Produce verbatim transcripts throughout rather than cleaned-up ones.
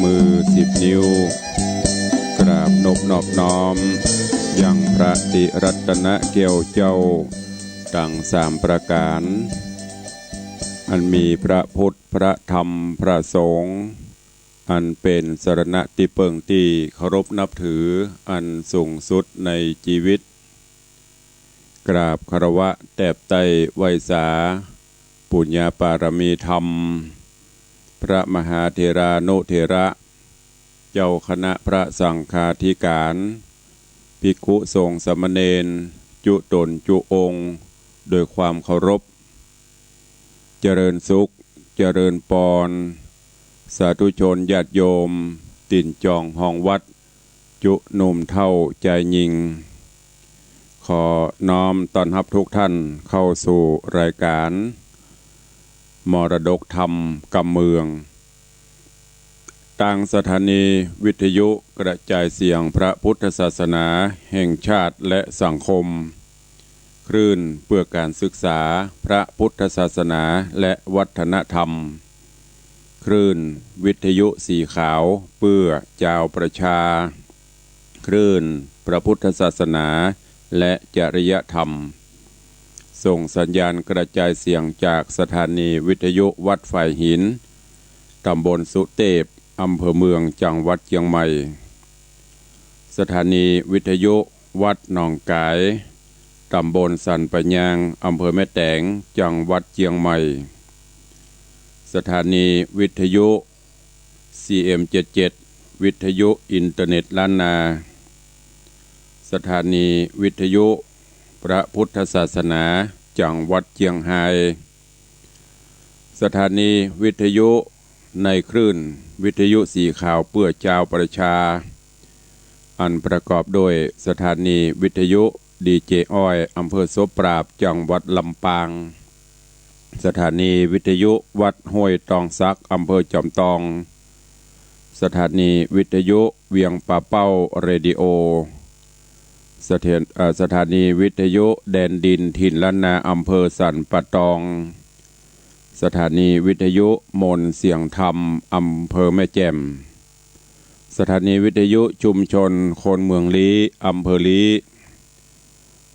มือสิบนิ้ว กราบนบนอบน้อม ยังพระติรัตนแก้วเจ้า ตังสามประก๋าน อันมีพระพุทธ พระธรรม พระสงฆ์ อันเป๋นสรณะตี้เปิ้งตี้เคารพนับถืออันสูงสุดในจีวิต กราบคารวะแตบไต้ไหว้สา ปุญญาปารมีธรรม พระมหาเถรานุเถระ เจ้าคณะพระสังฆาธิการ ภิกขุสงฆ์สามเณร จุต๋นจุองค์ โดยความเคารพ เจริญสุข เจริญปอน สาธุชนญาติโยม ตี๋นจองฮองวัด จุหนุ่มเฒ่าจายญิง ขอน้อมต้อนฮับทุกท่านเข้าสู่รายการ มรดกธรรมกำเมือง ตางสถานีวิทยุกระจายเสียงพระพุทธศาสนาแห่งชาติและสังคม คลื่นเพื่อการศึกษาพระพุทธศาสนาและวัฒนธรรม คลื่นวิทยุสีขาวเพื่อจาวประชา คลื่นพระพุทธศาสนาและจริยธรรม ส่งสัญญาณกระจายเสียงจากสถานีวิทยุวัดฝายหิน ตำบลสุเตพ อำเภอเมือง จังหวัดเจียงใหม่ สถานีวิทยุวัดหนองก๋าย ตำบลสันป่ายยาง อำเภอแม่แตง จังหวัดเจียงใหม่ สถานีวิทยุ ซีเอ็มเจ็ดเจ็ด วิทยุอินเทอร์เน็ตล้านนา สถานีวิทยุพระพุทธศาสนา จังหวัดเจียงฮาย สถานีวิทยุในคลื่นวิทยุสีขาวเพื่อจาวประชา อันประกอบด้วยสถานีวิทยุดีเจอ้อย อำเภอโสปราบ จังหวัดลำปาง สถานีวิทยุวัดห้วยตองสัก อำเภอจอมตอง สถานีวิทยุเวียงป่าเป้าเรดิโอ สถาน- เอ่อ สถานีวิทยุแดนดินถิ่นล้านนา อำเภอสันป่าตอง สถานีวิทยุมนต์เสียงธรรม อำเภอแม่แจ่ม สถานีวิทยุชุมชนคนเมืองลี้ อำเภอลี้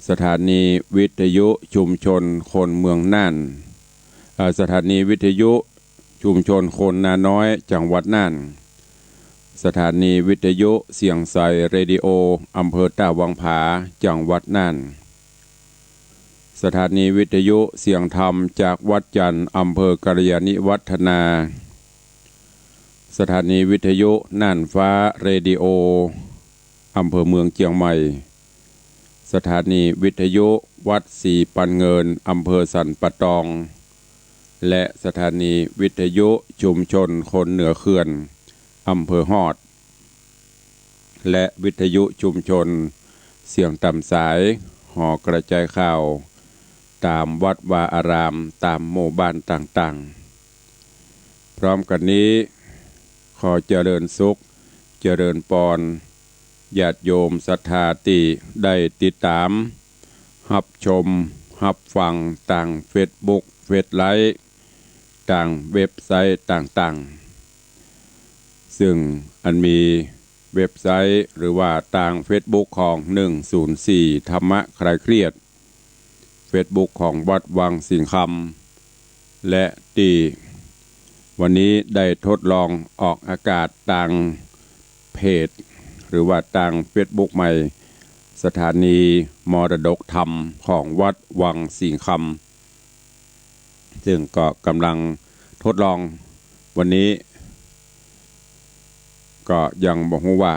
สถานีวิทยุชุมชนคนเมืองน่าน เอ่อ สถานีวิทยุชุมชนคนนาน้อย จังหวัดน่าน สถานีวิทยุเสียงใสเรดิโอ อำเภอต้าวังผา จังหวัดน่าน สถานีวิทยุเสียงธรรมจากวัดจันทร์ อำเภอกัลยาณิวัฒนา สถานีวิทยุน่านฟ้าเรดิโอ อำเภอเมืองเจียงใหม่ สถานีวิทยุวัดสีปันเงิน อำเภอสันป่าตอง และสถานีวิทยุชุมชนคนเหนือเขื่อน อำเภอฮอด และวิทยุชุมชนเสียงต๋ามสาย หอกระจายข่าว ต๋ามวัดวาอาราม ต๋ามหมู่บ้านต่างๆ พร้อมกั๋นนี้ ขอเจริญสุข เจริญปอน ญาติโยมศรัทธาตี้ได้ติดต๋าม ฮับชม ฮับฟังตางเฟซบุ๊ก เฟซไลฟ์ ตางเว็บไซต์ต่างๆ ซึ่งอันมีเว็บไซต์หรือว่าตางเฟซบุ๊กของหนึ่งศูนย์สี่ ธรรมะคลายเครียด เฟซบุ๊กของวัดวังสิงห์คำ และตี้วันนี้ได้ทดลองออกอากาศตางเพจ หรือว่าตางเฟซบุ๊กใหม่ สถานีมรดกธรรมของวัดวังสิงห์คำ ซึ่งก็กำลังทดลองวันนี้ ก็ยังบ่ฮู้ว่า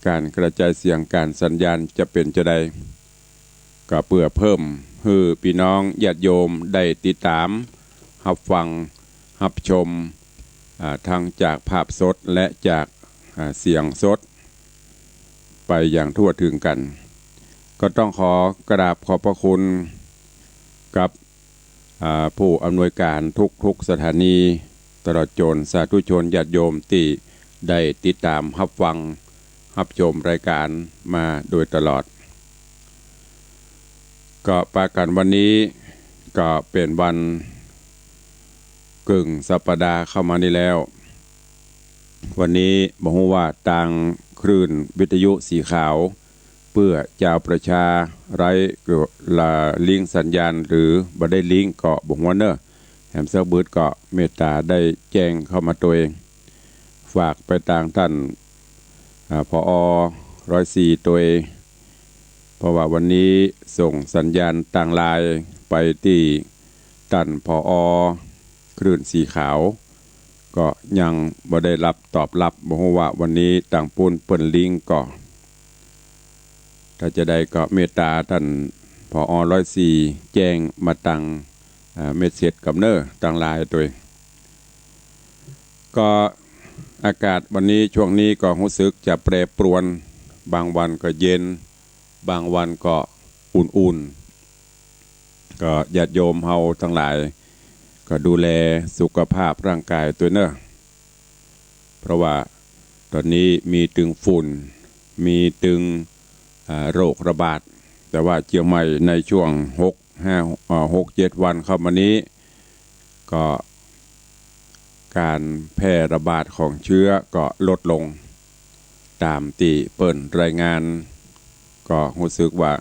ก๋านกระจายเสียงก๋านสัญญาณจะเป๋นจาใด ก็เปื้อเพิ่มหื้อปี้น้องญาติโยมได้ติดต๋าม ฮับฟัง ฮับชม อ่า ทั้งจากภาพสดและจาก อ่า เสียงสด ไปอย่างทั่วถึงกั๋น ก็ต้องขอกราบขอบพระคุณกับ อ่า ผู้อำนวยก๋านทุกๆ สถานี ตลอดจ๋นสาธุชนญาติโยมตี้ได้ติดต๋ามฮับฟัง ฮับชมรายก๋านมาโดยตลอด ก็ปากั๋นวันนี้ก็เป๋นวันกึ่งสัปดาห์เข้ามานี่แล้ว วันนี้บ่ฮู้ว่าตางคลื่นวิทยุสีขาว เปื้อจาวประชาไร้ก็ละลิงก์สัญญาณหรือบ่ได้ลิงก์ก็บ่ฮู้เน่อ แหมสักบึดก็เมตตาได้แจ้งเข้ามาตวย ฝากไปตางต้าน อ่า ผอ. ร้อยสี่ ตวย เพราะว่าวันนี้ส่งสัญญาณตางไลน์ไปตี้ต้าน ผอ. คลื่นสีขาว ก็ยังบ่ได้รับตอบรับ บ่ฮู้ว่าวันนี้ตางปู๊นเปิ้นลิงก์ก็ ถ้าจะได้ก็เมตตาต้าน ผอ. ร้อยสี่ แจ้งมาตาง อ่า เมสเสจกำเน่อ ตางไลน์ตวย ก็อากาศวันนี้ช่วงนี้ก็ฮู้สึกจะแปรปรวน บางวันก็เย็น บางวันก็อุ่นๆ ก็ญาติโยมเฮาตังหลาย ก็ดูแลสุขภาพร่างกายตวยเน่อ เพราะว่าต๋อนนี้มีตึงฝุ่น มีตึง อ่า โรคระบาด แต่ว่าเจียงใหม่ในช่วงหก ห้า อ่า หกเจ็ดวันเข้ามานี้ ก็ก๋านแพร่ระบาดของเชื้อก็ลดลง ต๋ามตี้เปิ้นรายงาน ก็ฮู้สึกว่า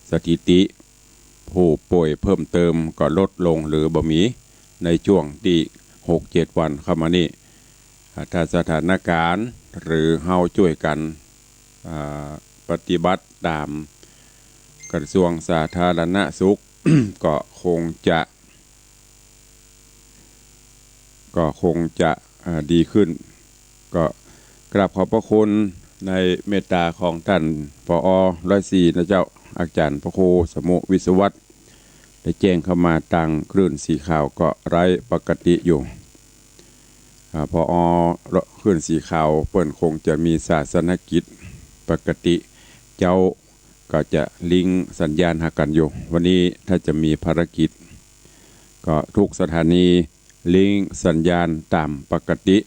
สถิติผู้ป่วยเพิ่มเติมก็ลดลงหรือบ่มี ในช่วงตี้หกเจ็ดวันเข้ามานี้ อ่า ถ้าสถานก๋ารณ์หรือเฮาจ้วยกั๋น อ่า ปฏิบัติต๋ามกระทรวงสาธารณสุข ก็คงจะ ก็คงจะ อ่า ดีขึ้น ก็กราบขอบพระคุณในเมตตาของต้าน ผอ. ร้อยสี่ นะเจ้า อาจ๋ารย์พระครูสมุวิศวัตร ได้แจ้งเข้ามาตางคลื่นสีขาวก็ไลฟ์ปกติอยู่ อ่า ผอ. คลื่นสีขาวเปิ้นคงจะมีศาสนกิจปกติ เจ๊าก็จะลิงก์สัญญาณหากั๋นอยู่ วันนี้ถ้าจะมีภารกิจ ก็ทุกสถานีลิงก์สัญญาณต๋ามปกติ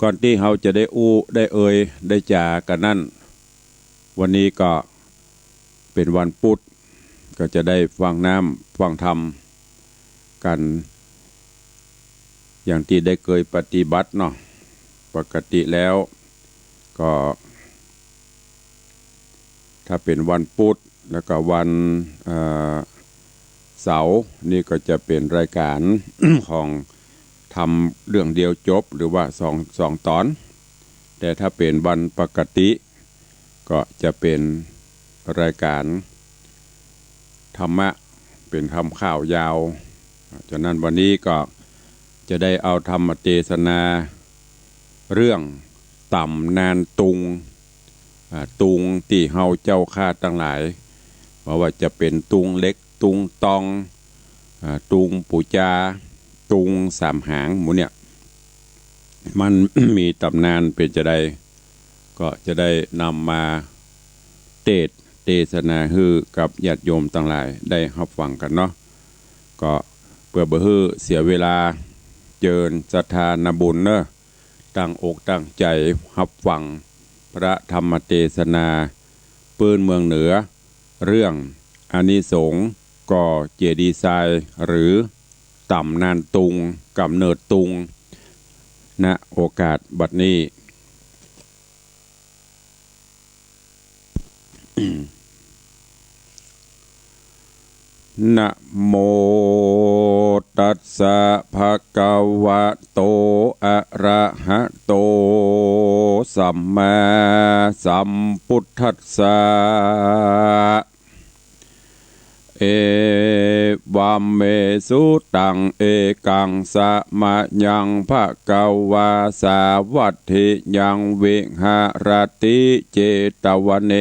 ก่อนตี้เฮาจะได้อู้ได้เอ่ยได้จ๋ากั๋นนั้น วันนี้ก็เป๋นวันปุธ ก็จะได้ฟังน้ำฟังธรรมกั๋น อย่างตี้ได้เกยปฏิบัติเนาะ ปกติแล้วก็ ถ้าเป๋นวันปุธ แล้วก็วัน เอ่อ เสาร์ นี่ก็จะเป๋นรายก๋าน ของธรรมเรื่องเดียวจบ หรือว่าสอง สองต๋อน แต่ถ้าเป๋นวันปกติ ก็จะเป๋นรายก๋านธรรมะ เป๋นธรรมข่าวยาว ฉะนั้นวันนี้ก็จะได้เอาธรรมเตสนา เรื่องต๋ำนานตุง อ่า ตุงตี้เฮาเจ้าข้าตังหลาย บ่ว่าจะเป๋นตุงเหล็ก ตุงตอง อ่า ตุงปู๋จา ตุงสามหาง หมู่เนี่ย มันมีต๋ำนานเป๋นจาใด ก็จะได้นำมาเตสน์เตสนาหื้อกับญาติโยมตังหลายได้ฮับฟังกั๋นเนาะ ก็เปื้อบ่หื้อเสียเวลา เจิญศรัทธานาบุญเนาะ ตั้งอกตั้งใจ๋ฮับฟังพระธรรมเตสนาปื้นเมืองเหนือ เรื่องอานิสงส์ก่อเจดีย์ทราย หรือต๋ำนานตุง ก๋ำเนิดตุง ณ โอกาสบัดนี้ นะโมตัสสะ ภะคะวะโต อะระหะโต สัมมาสัมพุทธัสสะ เอวัมเมสุตัง เอกังสะมะยัง ภะคะวา สาวัตถิยัง วิหะระติ เจตวะเน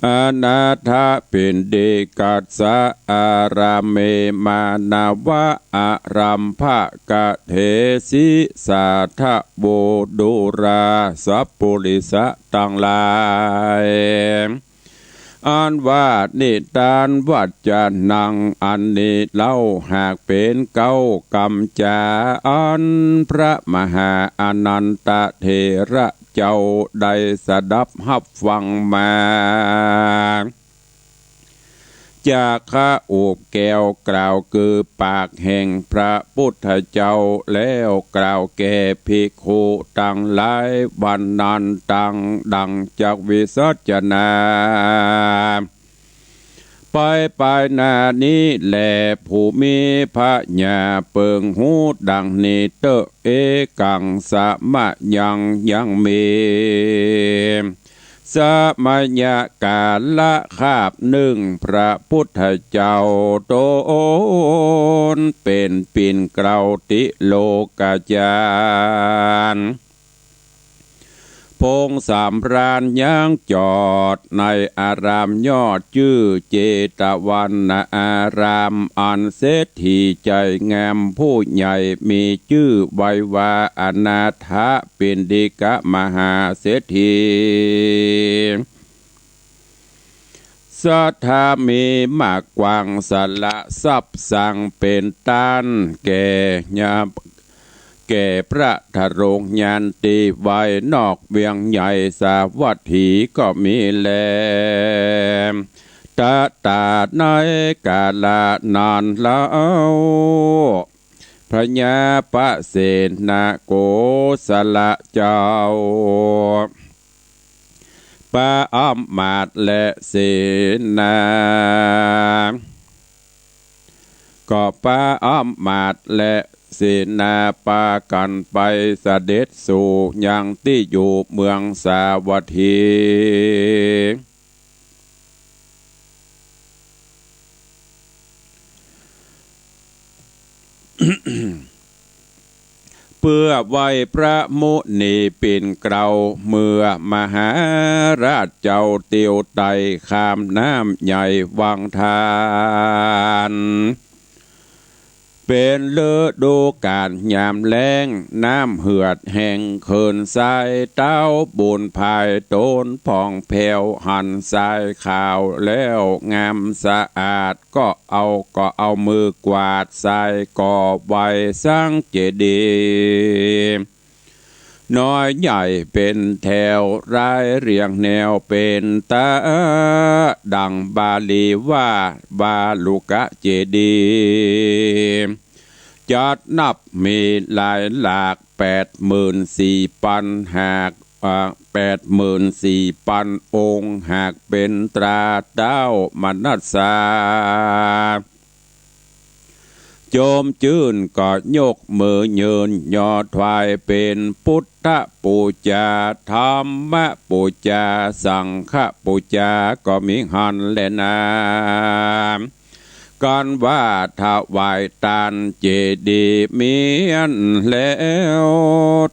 อนาถปิณฑิกัสสะ อารามเม มานะวะ อารัมภะกะเถสิ สาธะโว ดูราสัปปุริสะตังหลาย อันว่านิทานวัจนะอันนี้เล่า หากเป๋นเก๊ากำจ๋า อันพระมหาอานันทะเถระเจ้าได้สดับฮับฟังมา จาคะอุบแก้วกล่าวกือปากแห่งพระปุทธเจ้า แล้วกล่าวแก่ภิกขุตังหลาย วันนั้นตังดังจักวิสัชนา ไปไปหน้านี้แล ผู้มีพญาเปิงฮู้ดังนี้เต๊อะ เอกังสะมะยัง ยังมี สะมะยะกาละคาบนึ่ง พระปุทธเจ้าตนเป๋นปิ่นเกล้าติโลกาจารย์ พงสำราญยังจอดในอารามยอดจื้อเจตวันอาราม อันเศรษฐีใจ๋งามผู้ใหญ่มีจื้อไว้ว่าอนาถปิณฑิกมหาเศรษฐี ศรัทธามีมากกว้าง สละทรัพย์สร้างเป๋นตานแก่ญา แก่พระทรงญาณตี้ไว้นอกเวียงใหญ่สาวัตถีก็มีแล ตะตาในกาละนั้นเล่า พญาปเสนโกศลเจ้า ปะอำมาตย์และเสนา ก็ปะอำมาตย์และเสนาปากั๋นไปเสด็จสู่ยังตี้อยู่เมืองสาวัตถี เปื้อไหว้พระมุนีปิ่นเกล้า เมื่อมหาราชเจ้าเตียวไต่ข้ามน้ำใหญ่วังทาน เป๋นฤดูก๋าลยามแล้ง น้ำเหือดแห้งเขินทราย เต้าบุญภายตนผ่องแผ้ว หันทรายขาวแล้วงามสะอาด ก็เอา ก็เอามือกวาดทรายก่อไว้สังเจดีย์ น้อยใหญ่เป๋นแถว รายเรียงแนวเป๋นต๋า ดังบาลีว่า บาลุกะเจดีย์ จัดนับมีหลายหลาก แปดหมื่นสี่ปันหาก อ่า แปดหมื่นสี่ปันองค์ หากเป๋นตราเต้ามนัสสา จมจื้นก็ยกมือยืนยอถวายเป๋นปุทธปู๋จา ธรรมปู๋จา สังฆปู๋จาก็มีหั้นแลนา กั๋นว่าถวายตานเจดีย์เมี้ยนแล้ว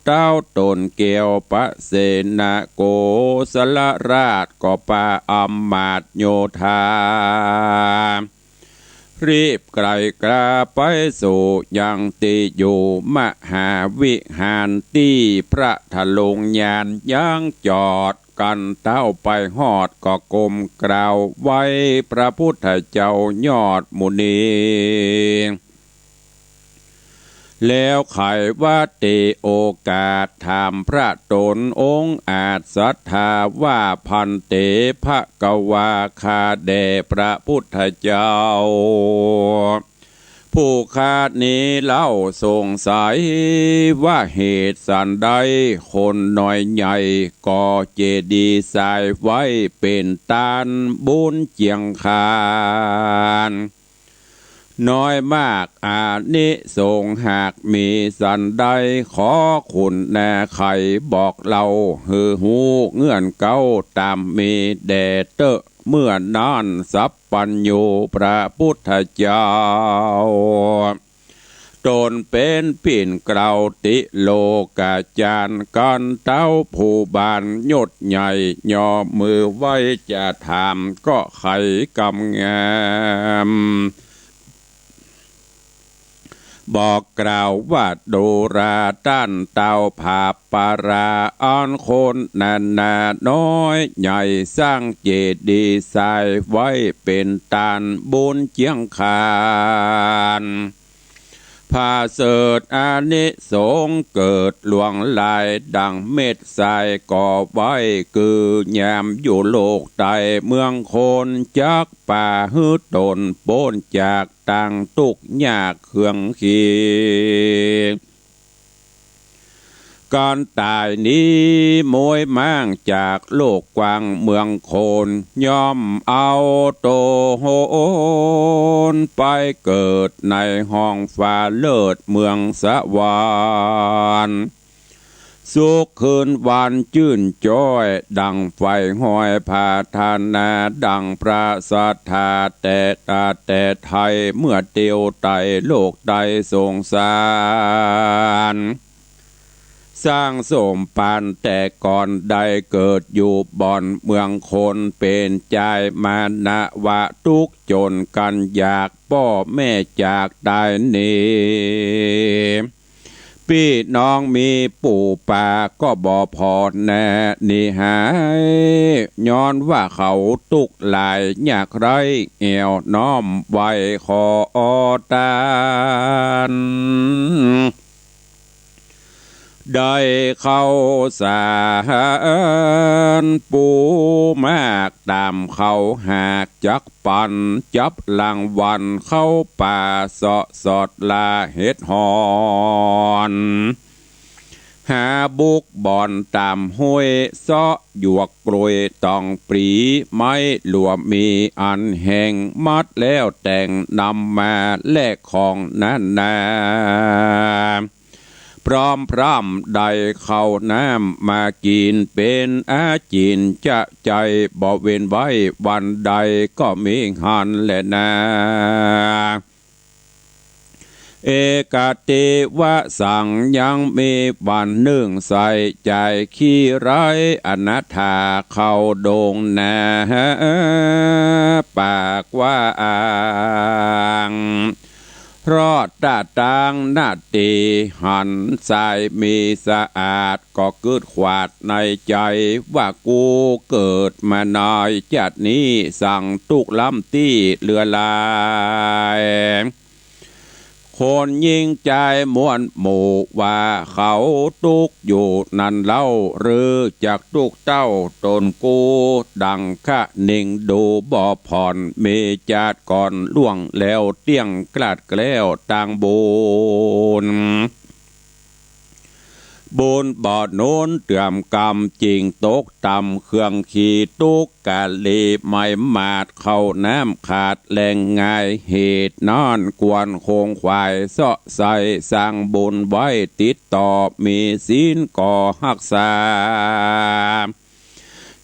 เต้าต๋นแก้วปเสนโกศลราชก็ปะอำมาตย์โยธา รีบไกล่กราไปสู่ยังตี้อยู่มหาวิหารตี้พระทรงญาณยังจอด กั๋นเต้าไปฮอดก็ก้มกราบไหว้พระพุทธเจ้ายอดมุนี แล้วไขว่าเตโอกาสถามพระต๋นองอาจศรัทธาว่า ภันเต ภะคะวา ข้าแด่พระพุทธเจ้า ผู้ข้านี้เล่าสงสัยว่าเหตุสันใดคนน้อยใหญ่ก่อเจดีย์ทรายไว้เป๋นตานบุญเจียงคานน้อยมาก อานิสงส์หากมีสันใด ขอคุณนาไขบอกเล่าหื้อฮู้เงื่อนเก้าต๋ามมีแด่เต๊อะ เมื่อนั้นสัพพัญญูพระพุทธเจ้า ต๋นเป๋นปิ่นเกล้าติโลกาจารย์ กั๋นเต้าผู้บานยศใหญ่ ยอมือไหว้จะถามก็ไขกำงาม บอกกล่าวว่า ดูราต้านเต้าผาปารา อันคนนานาน้อยใหญ่สร้างเจดีย์ทรายไว้เป๋นตานบุญเจียงคาน ผาเสริฐอานิสงส์เกิดหลวงหลาย ดั่งเม็ดทรายก่อไว้ กือยามอยู่โลกใต้ เมืองโคนจักปาหื้อต๋นป๊นจาก ตังตุ๊กข์ยากเคืองขี ก๋านต๋ายนี้ม้วยม้างจากโลกกว้างเมืองโคน ย่อมเอาโต๋หนไปเกิดในห้องฟ้าเลิศเมืองสวรรค์ สุขคืนวันจื้นจ้อย ดั่งไฟห้อยผาธนา ดั่งพระสัตถาแต่ตาแต่ไทย เมื่อเตียวไต่โลกใต้สงสาร สร้างสมปานแต่ก่อน ได้เกิดอยู่บ่อนเมืองโคน เป๋นจายมานะวะตุ๊กข์จ๋นกั๋นอยาก ป้อแม่จากต๋ายหนี ปี้น้องมีปู่ปาก็บ่ผ่อนแน่หนีหาย ย้อนว่าเขาตุ๊กข์หลายยากไร้ แอ่วน้อมไหว้ขอตาน ได้ข้าวสารปูมาก ต๋ามเขาหากจักปัน จับรางวัลเข้าป่า เซาะสอดล่าเห็ดหอน หาบุกบ่อนต๋ามห้วย เซาะหยวกกล้วยต๋องปลี ไม้หลวมมีอันแห้ง มัดแล้วแต่งนำมาแลกของนานา พร้อมพร่ำได้ข้าวน้ำมากิ๋น เป๋นอาจินจะใจ๋ บ่เว้นไว้วันใดก็มีหั้นแลนา เอกเตวสัง ยังมีวันนึ่งใส่ใจ๋ขี้ร้าย อนาถาเข้าดงนา ปากกว้าง เพราะตาตางนาตีหันทรายมีสะอาด ก็กึ๊ดขวาดในใจ๋ว่า กูเกิดมาในจาตินี้ สังตุ๊กข์ล้ำตี้เหลือหลาย คนยิงจายม่วนหมู่ว่า เขาตุ๊กข์อยู่นั้นเล่า หรือจักตุ๊กข์เต้าต๋นกู ดั่งคะนิงดูบ่ผ่อน มีจาติก่อนล่วงแล้ว เตี้ยงกลาดแกล้วตางบุญ บุญบ่หนุนเตื้อมกำ จิ่งตกต่ำเคืองขี ตุ๊กข์กะลีไหม้หมาด ข้าวน้ำขาดแหล่งง่าย เหตุนั้นควรคงขวาย เซาะใส่สร้างบุญไว้ติดต่อ มีศีลก็ฮักษา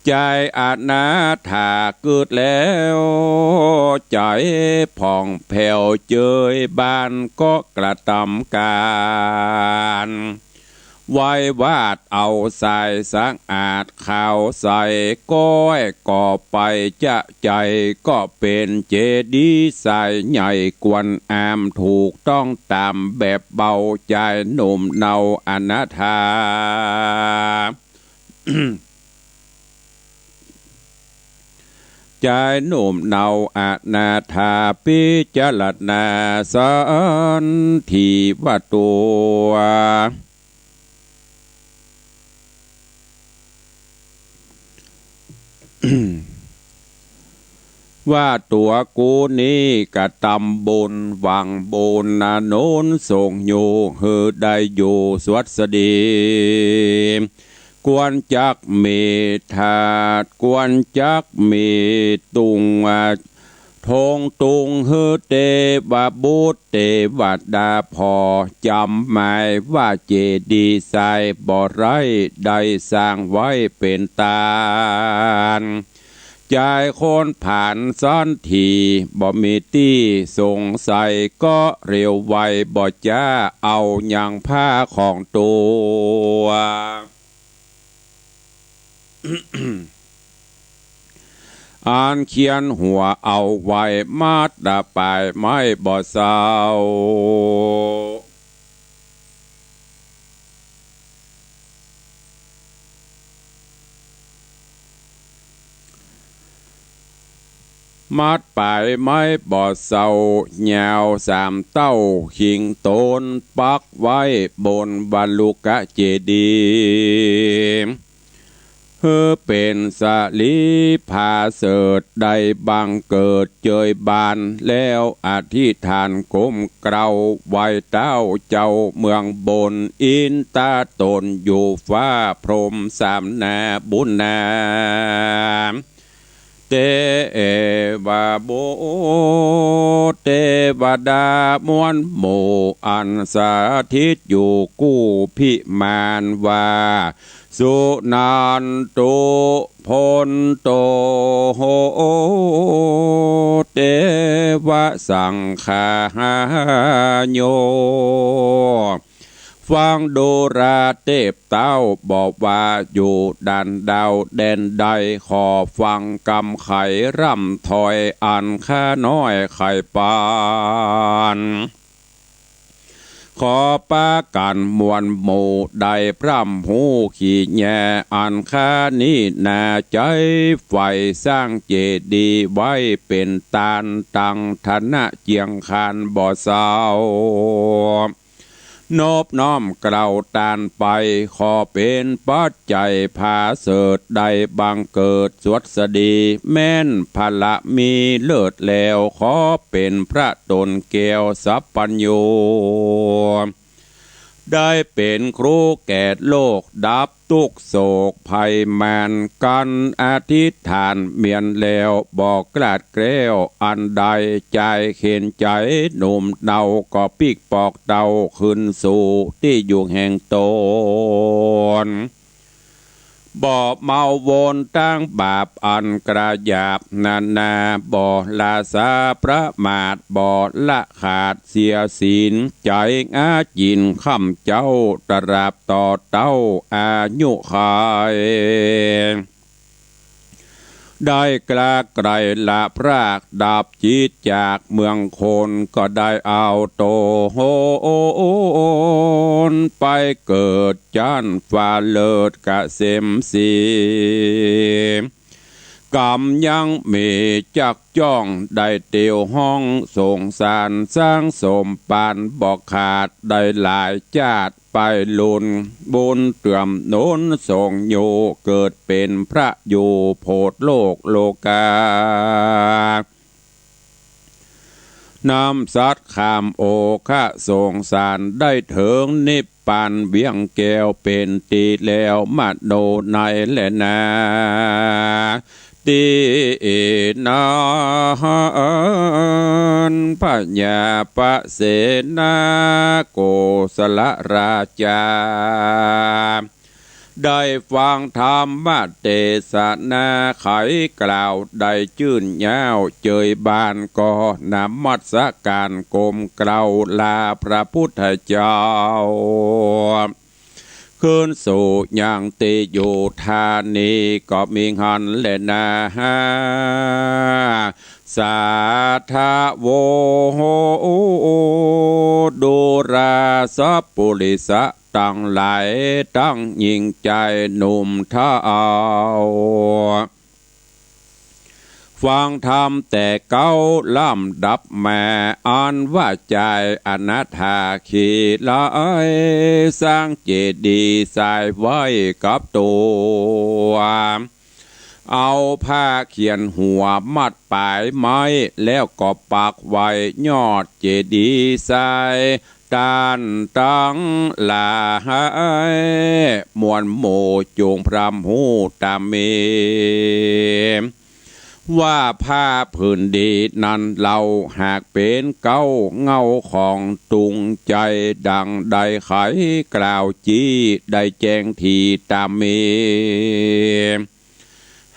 ใจ๋อนาถากึ๊ดแล้ว ใจ๋ผ่องแผ้วเจยบาน ก็กระตำก๋าน ไหว้วาดเอาทรายสะอาดขาวใส ก้อยก่อไปจะใจ๋ ก็เป๋นเจดีย์ทรายใหญ่ ควรอามถูกต้องต๋ามแบบเบา จายหนุ่มเนาอนาถา จายหนุ่มเนาอนาถา พิจารณาสันทีว่าตั๋ว ว่าตั๋วกูนี้กระตำบุญ หวังบุญหนุนส่งอยู่ หื้อได้อยู่สวัสดี ควรจักมีถาด ควรจักมีตุง อ่า ธงตุง หื้อเตวบุตรเตวดาผ่อ จ๋ำหมายว่าเจดีย์ทรายบ่ไร้ ได้สร้างไว้เป๋นตาน จายคนผ่านสันที บ่มีตี้สงสัย ก็เร็วไวบ่จ๊า เอายังผ้าของตั๋ว อันเขียนหัวเอาไว้ มัดตะปายไม้บ่เศร้า มัดป๋ายไม้บ่อเสา ยาวสามเต้า คิงโตนปักไว้บนวลุกะเจดีย์ หื้อเป๋นสะหลีผาเสริฐ ได้บังเกิดเจยบาน แล้วอธิษฐานก้มเกล้าไหว้เต๊าเจ้าเมืองบน อินต๋าต๋นอยู่ฟ้าพรหมสามนาบุญนา เตวบุตรเตวดามวลหมู่ อันสถิตอยู่กู้พิมานว่า สุนันตุ พลโต เตวสังฆาโย ฟังดูราเตพเต้า บ่ว่าอยู่ด่านดาวแดนใด ขอฟังกำไขร่ำถ้อยอันข้าน้อยใค่ปาน ขอปากั๋นมวลหมู่ได้พร่ำฮู้ ขีแยอันข้านี้นา ใจ๊ใฝ่สร้างเจดีย์ไว้เป๋นตาน ตังฐานะเจียงคานบ่เซา นบน้อมเกล้าตานไป ขอเป๋นปัจจัยผาเสริฐ ได้บังเกิดสวัสดี แม้นพระมีเลิศแล้ว ขอเป๋นพระต๋นแก้วสัพพัญญู ได้เป๋นครูแก่โลก ดับตุ๊กข์โศกภัยมาร กั๋นอธิษฐานเมียนแล้ว บ่กล้าดแคล้วอันใด จายเข็ญใจ๋หนุ่มเนา ก็ปิ๊กปอกเต้า ขึ้นสู่ตี้อยู่แห่งต๋น บ่เมาวนตางบาปอันกระหยาบนานา บ่ละสาประมาท บ่ละขาดเสียศีล ใจ๋อาจินค่ำเจ๊า ตราบต่อเต้าอายุขัย ได้กล้าไกลละพราก ดับจิตจากเมืองคน ก็ได้เอาต๋นไปเกิดจั้นฟ้าเลิศเกษมศรี กำยังมีจักจ้อง ได้เตียวฮ้องสงสาร สร้างสมปานบ่ขาด ได้หลายจาติ ไปลุนบุญเตื้อมหนุนส่งอยู่ เกิดเป๋นพระอยู่โผดโลกโลกา นำสัตว์ข้ามโอฆะสงสาร ได้เถิงนิพพานเวียงแก้ว เป๋นตี้แล้วมโนนัยแลนา ตี้นั้นพญาปเสนาโกศลราชา ได้ฟังธรรมเตสนาไขกล่าว ได้จื้นย้าวเจยบาน ก็นมัสก๋านก้มเกล้าลาพระพุทธเจ้า คืนสู่ยังตี้อยู่ ธานีก็มีหั้นแลนา สาธะโว ดูราสัปปุริสะตังหลาย ตังญิงจายหนุ่มเฒ่า ฟังธรรมแต่เก๊าลำดับมา อันว่าจายอนาถาขีลาย สร้างเจดีย์ทรายไว้กับตั๋ว เอาผ้าเขียนหัวมัดปายไม้ แล้วก็ปักไว้ยอดเจดีย์ทราย ต้านตังหลายมวลหมู่จุ่งพร่ำฮู้ต๋ามมี ว่าผ้าผืนดีนั้นเล่า หากเป๋นเก๊าเหง้าของตุงใจ๋ ดังได้ไขกล่าวจี้ ได้แจ้งถี่ต๋ามมี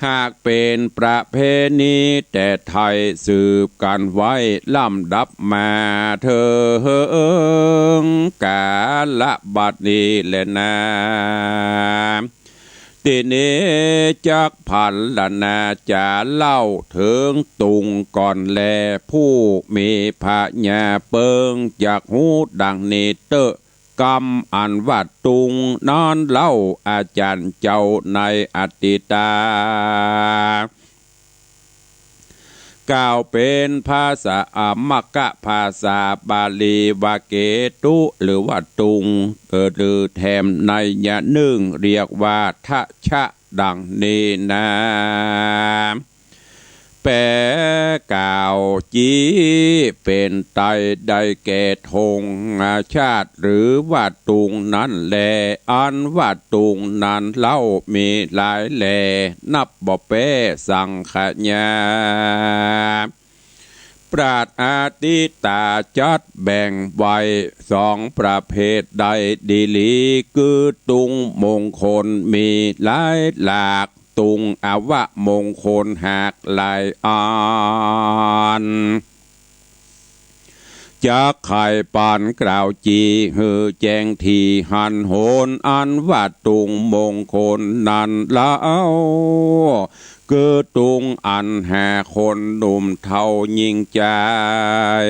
หากเป๋นประเพณีแต่ไทย สืบกั๋นไว้ลำดับมาเถิงก๋าละบัดนี้แลนา ตี้นี้จักพรรณนาจ๋าเล่าเถิงตุงก่อนแล ผู้มีผญาเปิงจักฮู้ดังนี้เต๊อะ กำอันว่าตุงนั้นเล่า อาจ๋ารย์เจ้าในอดีตา กล่าวเป๋นภาษา อ่า มคภาษาบาลีว่าเกตุ หรือว่าตุง เอ่อ หรือแถมนัยยะนึ่งเรียกว่าทชะ ดังนี้นา แป๋กล่าวจี๋เป๋นไตยได้แก่ธงชาติ หรือว่าตุงนั้นแล อันว่าตุงนั้นเล่ามีหลายแล นับบ่แป๊สังขยา ปราชญ์อดิตาจัดแบ่งไว้สองประเภทได้ดีหลี คือตุงมงคลมีหลายหลาก ตุงอวมงคลหากหลายอัน จักไขปันกล่าวจี๋หื้อแจ้งถี่หันโหน อันว่าตุงมงคลนั้นเล่า คือตุงอันหาคนหนุ่มเฒ่าญิงจาย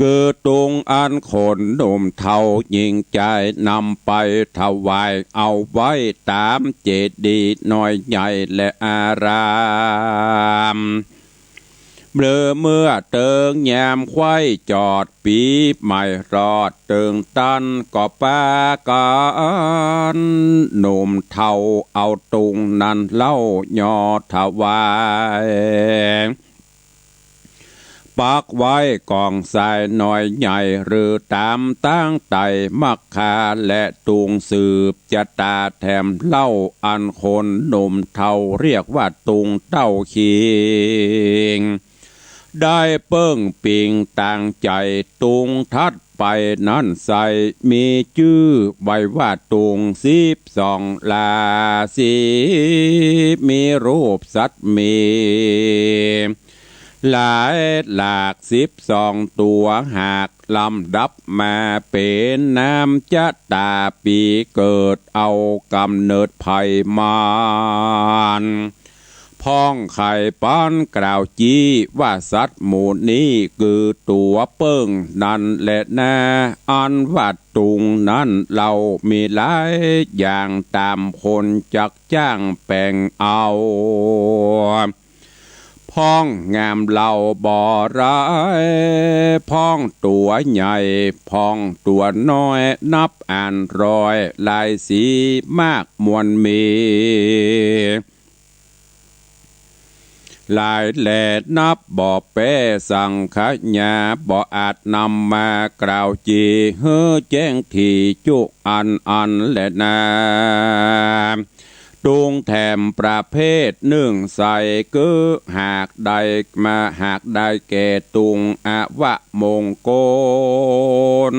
คือตุงอันคนหนุ่มเฒ่าญิงจายนำไปถวายเอาไว้ต๋ามเจดีย์น้อยใหญ่และอาราม เมื่อ เมื่อเติงยามไขว้จอดปี๋ใหม่รอดเติงตัน ก็ปากั๋นหนุ่มเฒ่าเอาตุงนั้นเล่าย่อถวาย ปักไว้ก๋องทรายน้อยใหญ่ หรือต๋ามตางไต่มัคคา และตุงสืบจะต๋าแถมเล่า อันคนหนุ่มเฒ่าเรียกว่าตุงเต้าคิง ได้เปิ้งปิงตางใจ๋ ตุงถัดไปนั้นไส้ มีจื้อไว้ว่าตุงสิบสองราศี มีรูปสัตว์มีหลายหลากสิบสองตั๋ว หากลำดับมาเป๋นนามจะต๋าปี๋เกิด เอาก๋ำเนิดไพมาน พ่องไขปันกล่าวจี๋ว่าสัตว์หมู่นี้คือตั๋วเปิ้งนั้นแลนา อันว่าตุงนั้นเล่ามีหลายอย่าง ต๋ามคนจักจ้างแป๋งเอา พ่องงามเล่าบ่หลาย พ่องตั๋วใหญ่ พ่องตั๋วน้อย นับอันร้อยหลายสีมากมวลมี หลายแลนับบ่แป๊สังขยา บ่อาจนำมากล่าวจี๋หื้อแจ้งถี่จุอันอันแลนา ตุงแถมประเภทนึ่งไส้ คือหากได้มา หากได้แก่ตุงอวมงคล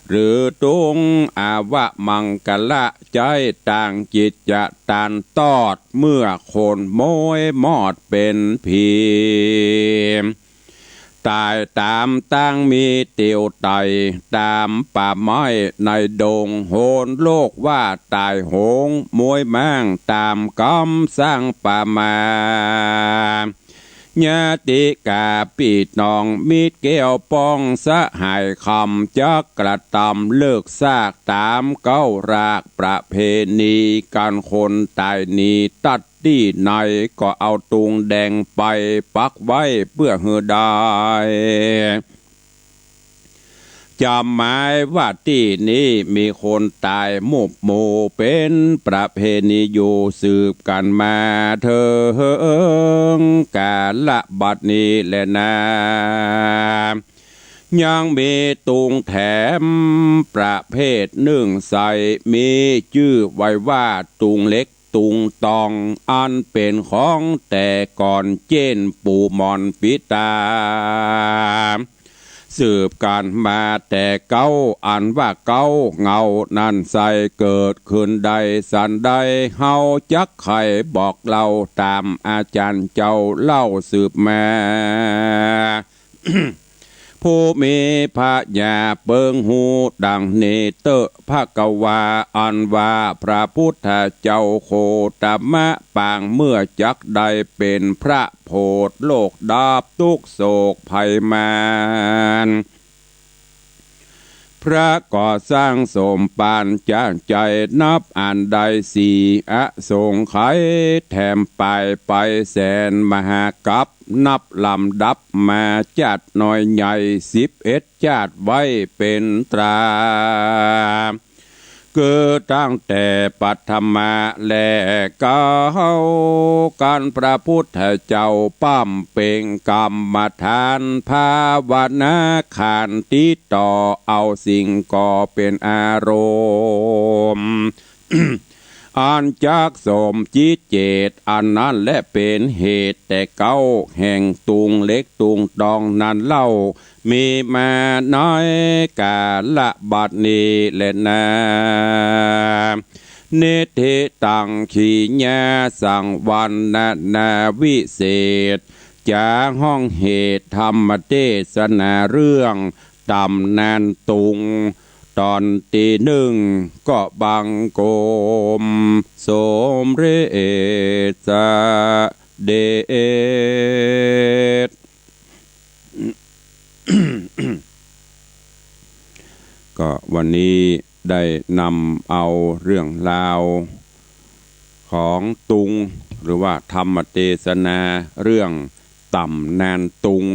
หรือตุงอวมังคละ ใจ๊ตางจิตจะตานตอด เมื่อคนโมยมอดเป๋นผี ต๋ายต๋ามตางมีเตียวไต่ ต๋ามป่าไม้ในดง โหนโลกว่าต๋ายโหง โมยม้างต๋ามกำสร้างป่ามา ญาติกาปี้น้องมิตรแก้วป้องสหายคำ จักกระตำเลิกซากต๋ามเก๊ารากประเพณี กันคนต๋ายนี้ตัดตี้ไหน ก็เอาตุงแดงไปปักไว้เปื้อหื้อได้ จ๋ำหมายว่าตี้นี้มีคนต๋ายมุบหมู่ เป๋นประเพณีอยู่สืบกั๋นมาเถิงกาละบัดนี้แลนา ยังมีตุงแถมประเภทนึ่งไส้ มีจื้อไว้ว่าตุงเล็ก ตุงตอง อันเป๋นของแต่ก่อน เจ้นปู่หม่อนปิตา สืบกั๋นมาแต่เก๊า อันว่าเก๊าเหง้านั้นไส้ เกิดขึ้นได้สันใด เฮาจักใค่บอกเล่าต๋ามอาจ๋ารย์เจ้าเล่าสืบมา ผู้มีผญาเปิงฮู้ดังนี้เต๊อะ ภควา อันว่าพระพุทธเจ้าโคตมะปางเมื่อจักได้เป๋นพระโผดโลกดับตุ๊กข์โศกภัยมาร พ พระก็สร้างสมปานจาใจ๋ นับอันได้สี่อสงไขย แถมปายไปแสนมหากัป นับลำดับมาจาติน้อยใหญ่ สิบเอ็ดจาติไว้เป๋นตรา คือตั้งแต่ปัทมะแล เก้ากั๋นพระพุทธเจ้า บำเพ็งกรรมฐานภาวนาขันติ ต่อเอาสิ่งก่อเป๋นอารมณ์ อันจักสมจิตเจต อันนั้นแลเป๋นเหตุ แต่เก๊าแห่งตุงเล็กตุงตองนั้นเล่า มีมาในกาละบัดนี้แลนา นิทธิตัง ขีณาสังวรณนาวิเศษ จะฮ้องเหตุธรรมเตสนาเรื่องต๋ำนานตุง ต๋อนตี้นึ่ง ก็บังคมสมเร็จเสด็จ ก็วันนี้ได้นำเอาเรื่องราวของตุง หรือว่าธรรมเตสนาเรื่องต๋ำนานตุง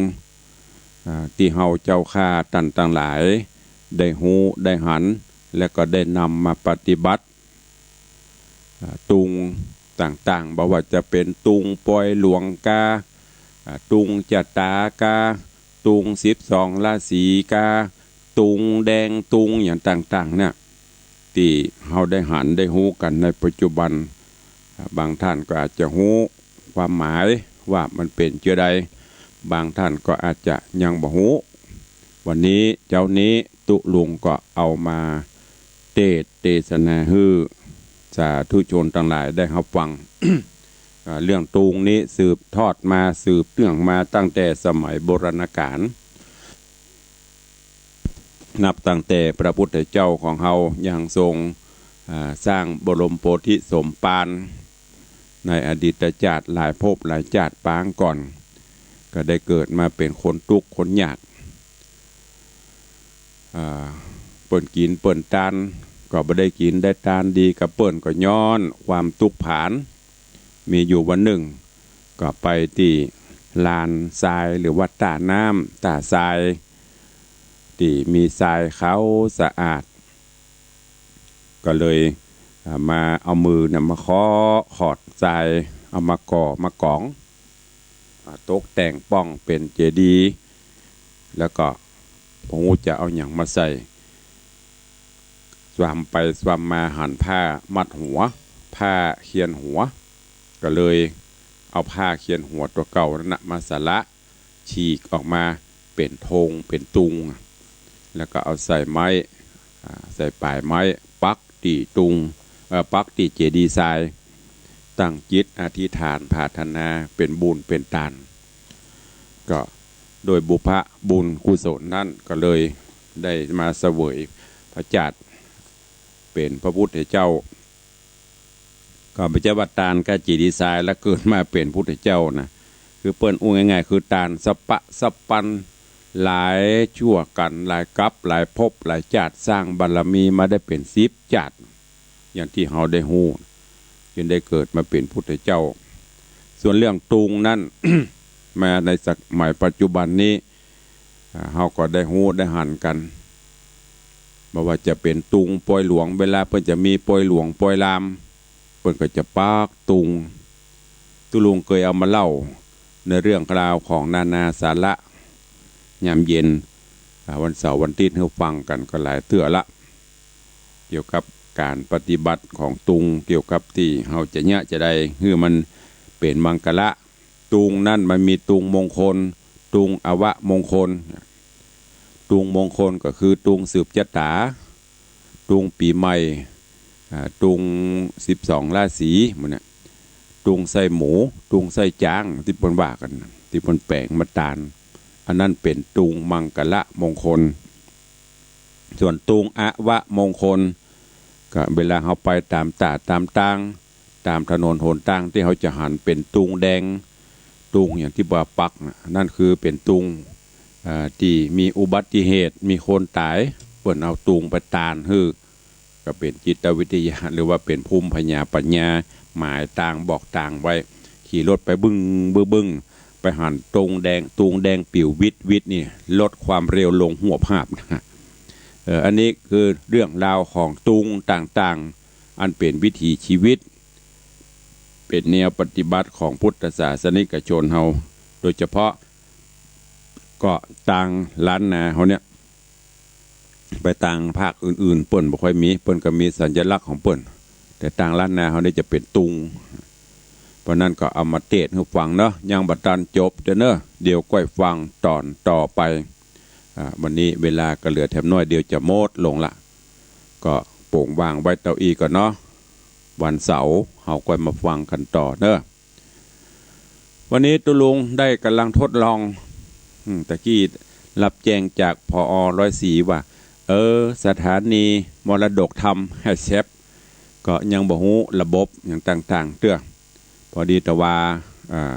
อ่า ตี้เฮาเจ้าข้าต้านตังหลาย ได้ฮู้ได้หัน และก็ได้นำมาปฏิบัติ อ่า ตุงต่างๆ บ่ว่าจะเป๋นตุงปอยหลวงกา อ่า ตุงจะต๋ากา ตุงสิบสองราศีกา ตุงแดง ตุงหยังต่างๆ เนี่ย ตี้เฮาได้หันได้ฮู้กั๋นในปัจจุบัน อ่า บางต้านก็อาจจะฮู้ความหมายว่ามันเป๋นเจ้าใด บางต้านก็อาจจะยังบ่ฮู้ วันนี้เจ๊านี้ตุ๊ลุงก็เอามาเตสน์เตสนาหื้อสาธุชนตังหลายได้ฮับฟัง อ่า เรื่องตุงนี้สืบทอดมา สืบเนื่องมาตั้งแต่สมัยโบราณกาล นับตั้งแต่พระพุทธเจ้าของเฮายังทรง อ่า สร้างบรมโพธิสมภารในอดีตจาติหลายภพหลายจาติปางก่อน ก็ได้เกิดมาเป๋นคนตุ๊กข์คนยาก อ่า เปิ้นกิ๋นเปิ้นตานก็บ่ได้กิ๋นได้ตานดีกับเปิ้น ก็ย้อนความตุ๊กข์ผาน มีอยู่วันนึ่ง ก็ไปตี้ลานทราย หรือว่าต้าน้ำต้าทราย ตี้มีทรายขาวสะอาด ก็เลย อ่า มาเอามือเนี่ยมาเคาะขอดทราย เอามาก่อมากอง อ่า ตกแต่งป้องเป๋นเจดีย์ แล้วก็บ่ฮู้จะเอาหยังมาใส่ สวามไปสวามมาหันผ้ามัดหัว ผ้าเคียนหัว ก็เลยเอาผ้าเคียนหัวตั๋วเก่านั้นน่ะมาสละ ฉีกออกมาเป๋นธงเป๋นตุง แล้วก็เอาใส่ไม้ อ่า ใส่ป๋ายไม้ปักตี้ตุง เอ่อ ปักตี้เจดีย์ทราย ตั้งจิตอธิษฐานปรารถนาเป๋นบุญเป๋นตาน ก็โดยบุพบุญกุศลนั้นก็เลยได้มาเสวยพระจาติเป๋นพระพุทธเจ้า ก็บ่ใจ้ว่าตานกับเจดีย์ทรายแล้วเกิดมาเป๋นพุทธเจ้านะ คือเปิ้นอู้ง่ายๆ คือตานสะปะสะปัน หลายจั่วกั๋น หลายกัป หลายภพ หลายจาติ สร้างบารมีมาได้เป๋นสิบจาติ อย่างตี้เฮาได้ฮู้ จึงได้เกิดมาเป๋นพุทธเจ้า ส่วนเรื่องตุงนั้น มาในสมัยปัจจุบันนี้ อ่า เฮาก็ได้ฮู้ได้หันกั๋น บ่ว่าจะเป๋นตุงปอยหลวง เวลาเปิ้นจะมีปอยหลวงปอยลาม เปิ้นก็จะปักตุง ตุ๊ลุงเกยเอามาเล่าในเรื่องราวของนานาสาระ ยามเย็น อ่า วันเสาร์วันอาทิตย์หื้อฟังกั๋นก็หลายเตื้อละ เกี่ยวกับก๋านปฏิบัติของตุง เกี่ยวกับตี้เฮาจะเยียะจะใดหื้อมันเป๋นมังคละ ตุงนั้นมันมีตุงมงคล ตุงอวมงคล ตุงมงคลก็คือตุงสืบจะต๋า ตุงปี๋ใหม่ อ่า ตุงสิบสองราศี หมู่เนี่ย ตุงไส้หมู ตุงไส้จ๊าง ตี้เปิ้นว่ากั๋น ตี้เปิ้นแป๋งมาตาน อันนั้นเป๋นตุงมังคละมงคล ส่วนตุงอวมงคล ก็เวลาเฮาไปต๋ามตาดต๋ามตาง ต๋ามถนนหนตางตี้เฮาจะหันเป๋นตุงแดง ตุงอย่างตี้ว่าปักน่ะ นั่นคือเป๋นตุง อ่า ตี้มีอุบัติเหตุ มีคนต๋าย เปิ้นเอาตุงไปตานหื้อ ก็เป๋นจิตวิทยา หรือว่าเป๋นภูมิปัญญา ปัญญา หมายตางบอกตางไว้ ขี่รถไปบึ้งบึ้งบึ้ง ไปหันตุงแดง ตุงแดงปิ๋ววิดวิดนี่ ลดความเร็วลงหวบหาบนะ เออ อันนี้คือเรื่องราวของตุงต่างๆ อันเป๋นวิถีชีวิต เป๋นแนวปฏิบัติของพุทธศาสนิกชนเฮา โดยเฉพาะก็ตางล้านนาเฮาเนี่ย ไปตางภาคอื่นๆ เปิ้นบ่ค่อยมี เปิ้นก็มีสัญลักษณ์ของเปิ้น แต่ตางล้านนาเฮาเนี่ยจะเป๋นตุง เพราะนั้นก็เอามาเตสน์หื้อฟังเนาะ ยังบ่ตันจบเตื้อเนาะ เดี๋ยวก้อยฟังต๋อนต่อไป อ่า วันนี้เวลาก็เหลือแถมน้อยเดียวจะหมดลงละ ก็โป่งว่างไว้เต้าอี้ก่อนเนาะ วันเสาร์เฮาก้อยมาฟังกั๋นต่อเนาะ วันนี้ตุ๊ลุงได้ก่ำลังทดลอง อืม ตะกี้รับแจ้งจาก ผอ. ร้อยสี่ ว่า เออ สถานีมรดกธรรมแห่งแซบ ก็ยังบ่ฮู้ระบบหยังต่างๆ เตื้อ พอดีแต่ว่า อ่า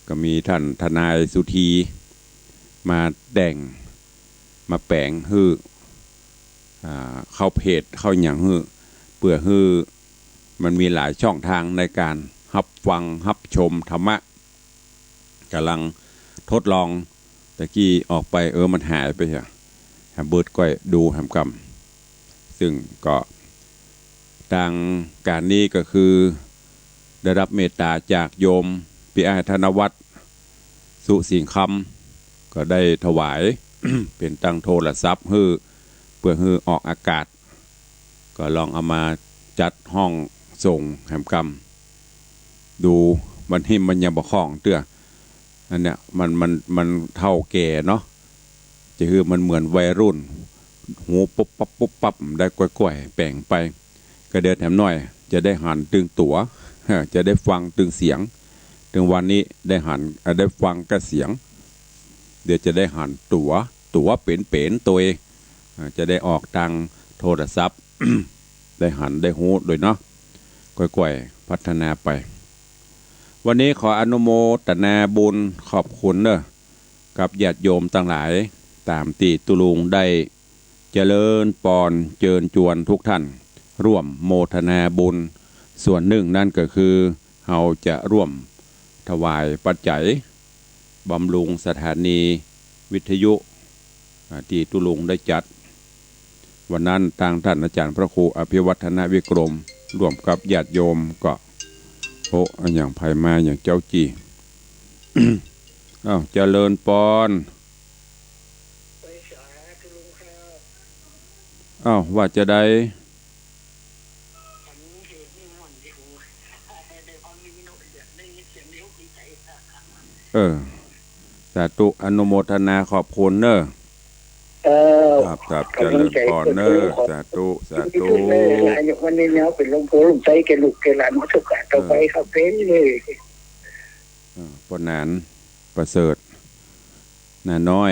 ก็มีต้านทนายสุธีมาแต่ง มาแป๋งหื้อ อ่า เข้าเพจ เข้าหยังหื้อ เปื้อหื้อมันมีหลายช่องตางในก๋านฮับฟัง ฮับชมธรรมะ ก่ำลังทดลอง ตะกี้ออกไป เออ มันหายไปเหีย หาเบิดก้อยดูแหมกำ ซึ่งก็ตางก๋านนี้ก็คือได้รับเมตต๋าจากโยมปี้อ้ายธนวัฒน์ สุสิงห์คำ ก็ได้ถวาย เป๋นตังโทรศัพท์หื้อ เปื้อหื้อออกอากาศ ก็ลองเอามาจัดห้องส่งแหมกำ ดู วันนี้มันยังบ่คล่องเตื้อ อันเนี้ย มัน มัน มันเฒ่าแก่เนาะ จะหื้อมันเหมือนวัยรุ่น หูปุ๊บปั๊บปุ๊บปั๊บ ได้ก้อยๆ แป๋งไป ก็เดี๋ยวแถมน้อย จะได้หันตึงตั๋ว จะได้ฟังตึงเสียง ตึงวันนี้ได้หัน อ่ะ ได้ฟังก้าเสียง เดี๋ยวจะได้หันตั๋ว ตั๋วเป๋นๆ ตวย อ่า จะได้ออกตางโทรศัพท์ ได้หันได้ฮู้โดยเนาะ ก้อยๆ พัฒนาไป วันนี้ขออนุโมทนาบุญขอบคุณเนาะ กับญาติโยมตังหลาย ต๋ามตี้ตุ๊ลุงได้เจริญปอนเจิญจวนทุกท่าน ร่วมโมทนาบุญ ส่วนนึ่งนั้นก็คือ เฮาจะร่วมถวายปัจจัย บำรุงสถานีวิทยุ อ่า ตี้ตุ๊ลุงได้จัด วันนั้นตางต้านอาจ๋ารย์พระครูอภิวัฒนวิกรม ร่วมกับญาติโยมก็ โอ้ อะหยังใผมาหยังเจ้าจี้ อ้าว เจริญปอน อ้าว ว่าจาใด เออ สาธุ อนุโมทนาขอบคุณเนาะ เออ ครับ ครับ เจริญปอนเนาะ สาธุ สาธุ วันนี้เนี่ยเป๋นหลวงปู่หลวงต๋าแก่ลูกแก่หลานหมดทุกข์ ต่อไป เออ ครับ เป๋นเลย เออ ป้อหนานประเสริฐ น้าน้อย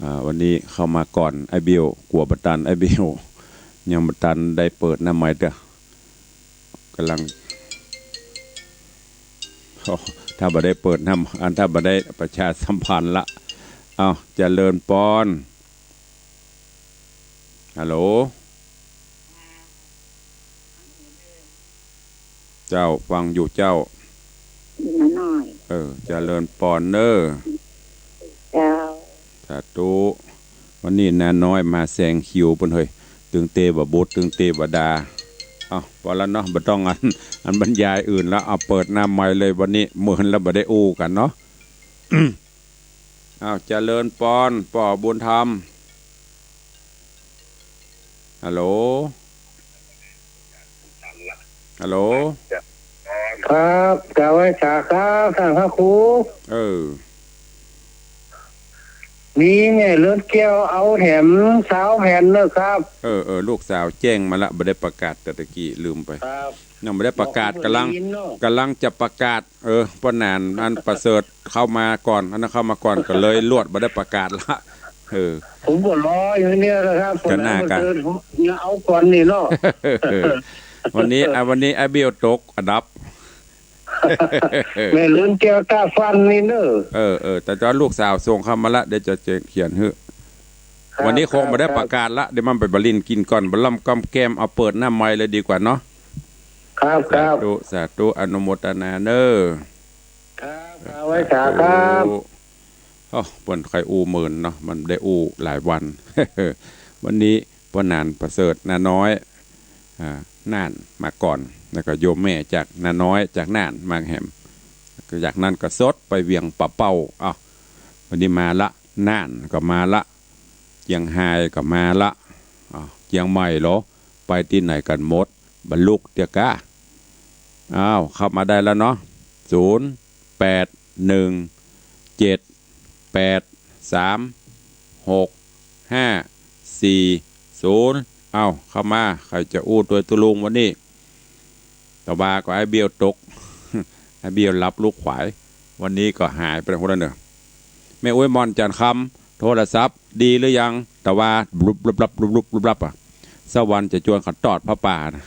อ่า วันนี้เข้ามาก่อนไอ้เบล กั๋วบ่ตันไอ้เบล ยังบ่ตันได้เปิดหน้าไมค์เตื้อ ก่ำลัง โอ้ ถ้าบ่ได้เปิดหน้า อัน ถ้าบ่ได้ประชาสัมพันธ์ละ เอ้า เจริญปอน ฮัลโหล เจ้า ฟังอยู่เจ้า น้าน้อย เออ เจริญปอนเนาะ เจ้า สาธุ วันนี้น้าน้อยมาแซงคิวเปิ้นเฮ้ย ตึงเตบ่าบุตร ตึงเตบ่าดา เอ้า ปอละเนาะ บ่ต้องอัน อันบรรยายอื่นละ เอาเปิดหน้าไมค์เลย วันนี้เมินแล้วบ่ได้อู้กั๋นเนาะ อ้าว เจริญปอน ป้อบุญธรรม ฮัลโหล ฮัลโหล ครับ กราบไหว้สาครับ ต้านพระครู เออ มีแม่เรือนแก้วเอาแถมซาวแผ่นเนาะครับ เออ เออ ลูกสาวแจ้งมาละ บ่ได้ประกาศแต่ตะกี้ ลืมไป ครับ ยังบ่ได้ประกาศ บอกให้ ก่ำลัง ได้ยินเนาะ ก่ำลังจะประกาศ เออ ป้อหนาน อันประเสริฐเข้ามาก่อน อันนั้นเข้ามาก่อน ก็เลยลวดบ่ได้ประกาศละ เออ ผมก็รออยู่เนี่ยนะครับ ก็น่า ผมก็เชิญ ผมเนี่ยเอาก่อนนี่เนาะ วันนี้ อ่ะ วันนี้ไอ้เบลตกอันดับ แม่เรือนแก้วตาฟันนี่เนอะ เออ เออ แต่ตอนลูกสาวส่งเข้ามาละ เดี๋ยวจะเขียนหื้อ วันนี้คงบ่ได้ประกาศละ เดี๋ยวมันไปบ่าลิ้นกิ๋นก่อน บ่าล่ำก้อมแก้ม เอาเปิดหน้าไมค์เลยดีกว่าเนาะ ครับ ครับ สาธุ สาธุ อนุโมทนาเน้อ ครับ ครับ ไหว้สาครับ สาธุ โอ้ เปิ้นใค่อู้เมินเนาะ มันได้อู้หลายวัน วันนี้ป้อหนานประเสริฐ น้าน้อย อ่า น่านมาก่อน แล้วก็โยมแม่จากนาน้อย จากน่านมาแหม จากนั้นก็สดไปเวียงป่าเป้า อ้าว วันนี้มาละ น่านก็มาละ เจียงฮายก็มาละ อ้าว เจียงใหม่เหรอ ไปตี้ไหนกั๋นหมด บ่ลุกเตื้อกา อ้าว เข้ามาได้แล้วเนาะ ศูนย์ แปด หนึ่ง เจ็ด แปด สาม หก ห้า สี่ ศูนย์ เอ้า เข้ามา ใผจะอู้ตวยตุ๊ลุงวันนี้ ตะวาก็ไอ้เบี้ยวตก ไอ้เบี้ยวหลับลูกขวาย วันนี้ก็หายไปแล้วคนละเน่อ แม่อุ๊ยหม่อนจันทร์คำ โทรศัพท์ดีหรือยัง ตะวา บลุบ บลุบ บลับ บลุบ บลุบ บลุบ บลับ อะ สักวันจะจวนเขาตอดผ้าป่านะ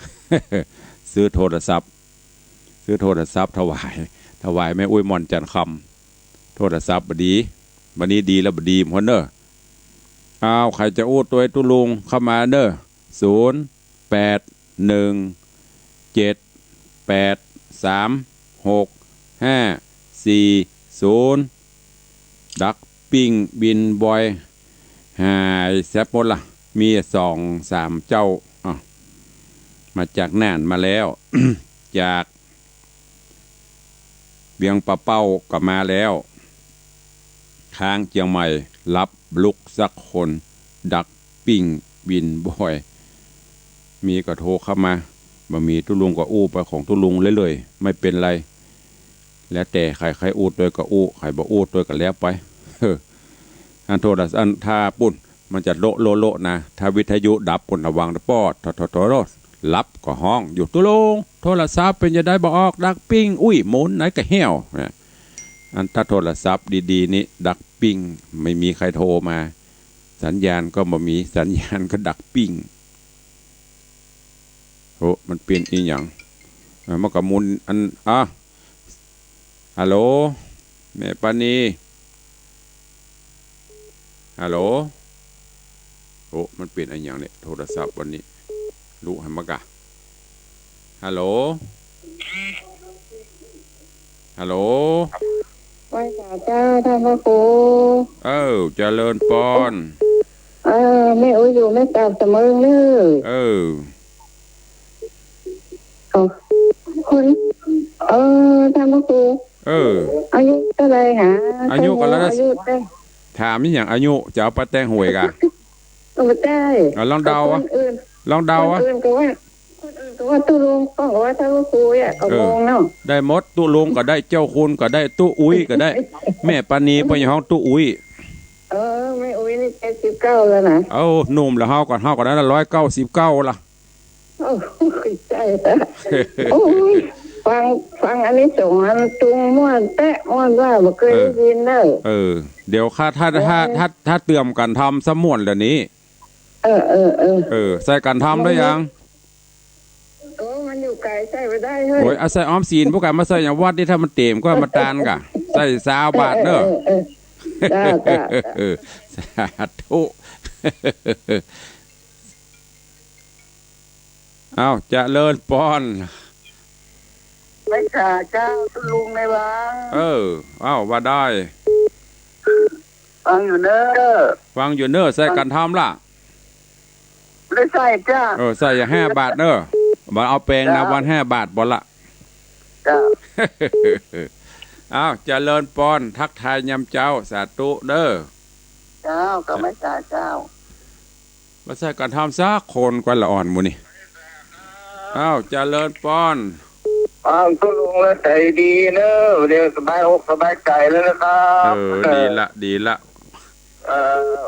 ซื้อโทรศัพท์ ซื้อโทรศัพท์ถวาย ถวายแม่อุ๊ยหม่อนจันทร์คำ โทรศัพท์บ่ดี วันนี้ดีแล้วบ่ดีหมดเน่อ อ้าว ใผจะอู้ตวยตุ๊ลุงเข้ามาเน่อ ศูนย์ แปด หนึ่ง เจ็ด แปด สาม หก ห้า สี่ ศูนย์ ดักปิ้งบินบ่อย หายแซบหมดละ มีสองสามเจ้า อ้าว มาจากน่านมาแล้ว จากเวียงป่าเป้าก็มาแล้ว ค้างเจียงใหม่ หลับบ่ลุกสักคน ดักปิ้งบินบ่อย มีก็โทรเข้ามา บ่มีตุ๊ลุงก็อู้ไปของตุ๊ลุงเรื่อยๆ ไม่เป๋นไร แล้วแต่ใผ ใผอู้ตวยก็อู้ ใผบ่อู้ตวยก็แล้วไป เออ อันโทรศัพท์ อันถ้าปุ้น มันจะโละโละโละนะ ถ้าวิทยุดับปุ้นระวังนะ ปอด โถ โถ โถ โถ หลับก็ฮ้องอยู่ ตุ๊ลุง โทรศัพท์เป๋นจะใดบ่ออก ดักปิ้ง อุ๊ย หมุนไหนก็แห้ว นะ อันถ้าโทรศัพท์ดีๆ นี่ดักปิ้ง ไม่มีใผโทรมา สัญญาณก็บ่มี สัญญาณก็ดักปิ้ง โห มันเป๋นอีหยัง อ่ะ มันก็หมุนอัน อ่ะ ฮัลโหล แม่ปานี ฮัลโหล โห มันเป๋นอะหยังเนี่ย โทรศัพท์วันนี้ ลุกหันมากะ ฮัลโหล ฮัลโหล ไหว้สาเจ้า ต้านพระครู เออ เจริญปอน เออ แม่อุ๊ยอยู่แม่กาบสะเมิงเน้อ เออ เอ้า คน เออ ต้านพระครู เออ อายุเต้าใดหา อายุก็แล้วนะ อายุเต้า ถามอีหยัง อายุจะเอาไปแต่งหวยกะ ก็บ่ได้ อ่ะ ลองเดาอ่ะ คนอื่น ลองเดาอ่ะ คนอื่นก็ว่า คนอื่นก็ว่าตุ๊ลุง ก็ว่าต้านพระครูอ่ะ ก็ เออ งงเนาะ ได้หมด ตุ๊ลุงก็ได้ เจ้าคุณก็ได้ ตุ๊อุ๊ยก็ได้ แม่ปานีเปิ้นยังฮ้องตุ๊อุ๊ย เออ แม่อุ๊ยนี่เจ็ดสิบเก้าแล้วนะ เอ้า หนุ่มแล้ว เฮาก่อน เฮาก่อนนั้นละ ร้อยเก้าสิบเก้าละ โอ้ย ใจ้ละ โอ้ย ฟัง ฟังอันนี้สองอันตุงม่วนแต๊ะ ม่วนว่าบ่เกย เออ ได้ยินเน้อ เออ เดี๋ยวข้า ถ้า ถ้า ถ้า ถ้าเตรียมกั๋นทำสม่วนเดี๋ยวนี้ เออ เออ เออ เออ ใส่กั๋นทำได้ยัง โอ้ มันอยู่ไก๋ ใส่บ่ได้เฮ้ย โอ้ย เอาใส่ออมสิน พวกกั๋นมาใส่อย่างวัดนี่ ถ้ามันเต๋มก็มาตานกะ ใส่ซาวบาทเน้อ เออ เออ เออ จ้า จ้า จ้า เออ สาธุ อ้าว เจริญปอน ไหว้สาเจ้า ตุ๊ลุงในวัง เออ อ้าว ว่าได้ ฟังอยู่เน้อ ฟังอยู่เน้อ ใส่กั๋นทำละ บ่ได้ใส่เจ้า เออ ใส่ห้าบาทเน้อ บ่เอาแปงนะ เจ้า วันห้าบาทบ่ละ เจ้า อ้าว เจริญปอน ทักทายยามเจ๊า สาธุเน้อ เจ้า ก็ไหว้สาเจ้า บ่ใส่กั๋นทำสักคน กว่าละอ่อนหมู่นี่ อ้าว เจริญปอน อ้าว ตุ๊ลุงละใจ๋ดีเน้อ เดี๋ยวสบายอกสบายใจ๋แล้วนะครับ เออ ดีละ ดีละ เออ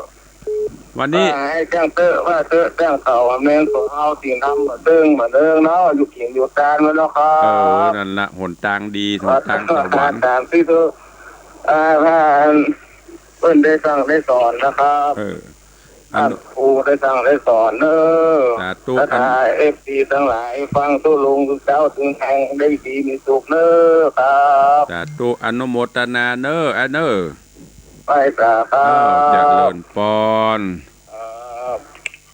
วันนี้ ว่าหื้อแจ้งเต๊อะ ว่าเต๊อะ แจ้งข่าวว่าแม่นของเฮาสิ่งธรรมบ่เซิ่งบ่เนิงเนาะ อยู่กิ๋นอยู่ตานไว้เนาะครับ เออ นั่นละ หนตางดี หนตางสวรรค์ ตามที่เต๊อะ อ่า ถ้าอัน เปิ้นได้สั่งได้สอนนะครับ เออ อนุ ครูได้สั่งได้สอนเน้อ สาธุ แล้วถ้า อัน เอฟซีตังหลายฟังตุ๊ลุงเจ้า เถิงแห่งได้ดีมีสุขเน้อครับ สาธุ อนุโมทนาเน้อ อันเน้อ ไหว้สาครับ เออ เจริญปอน เอ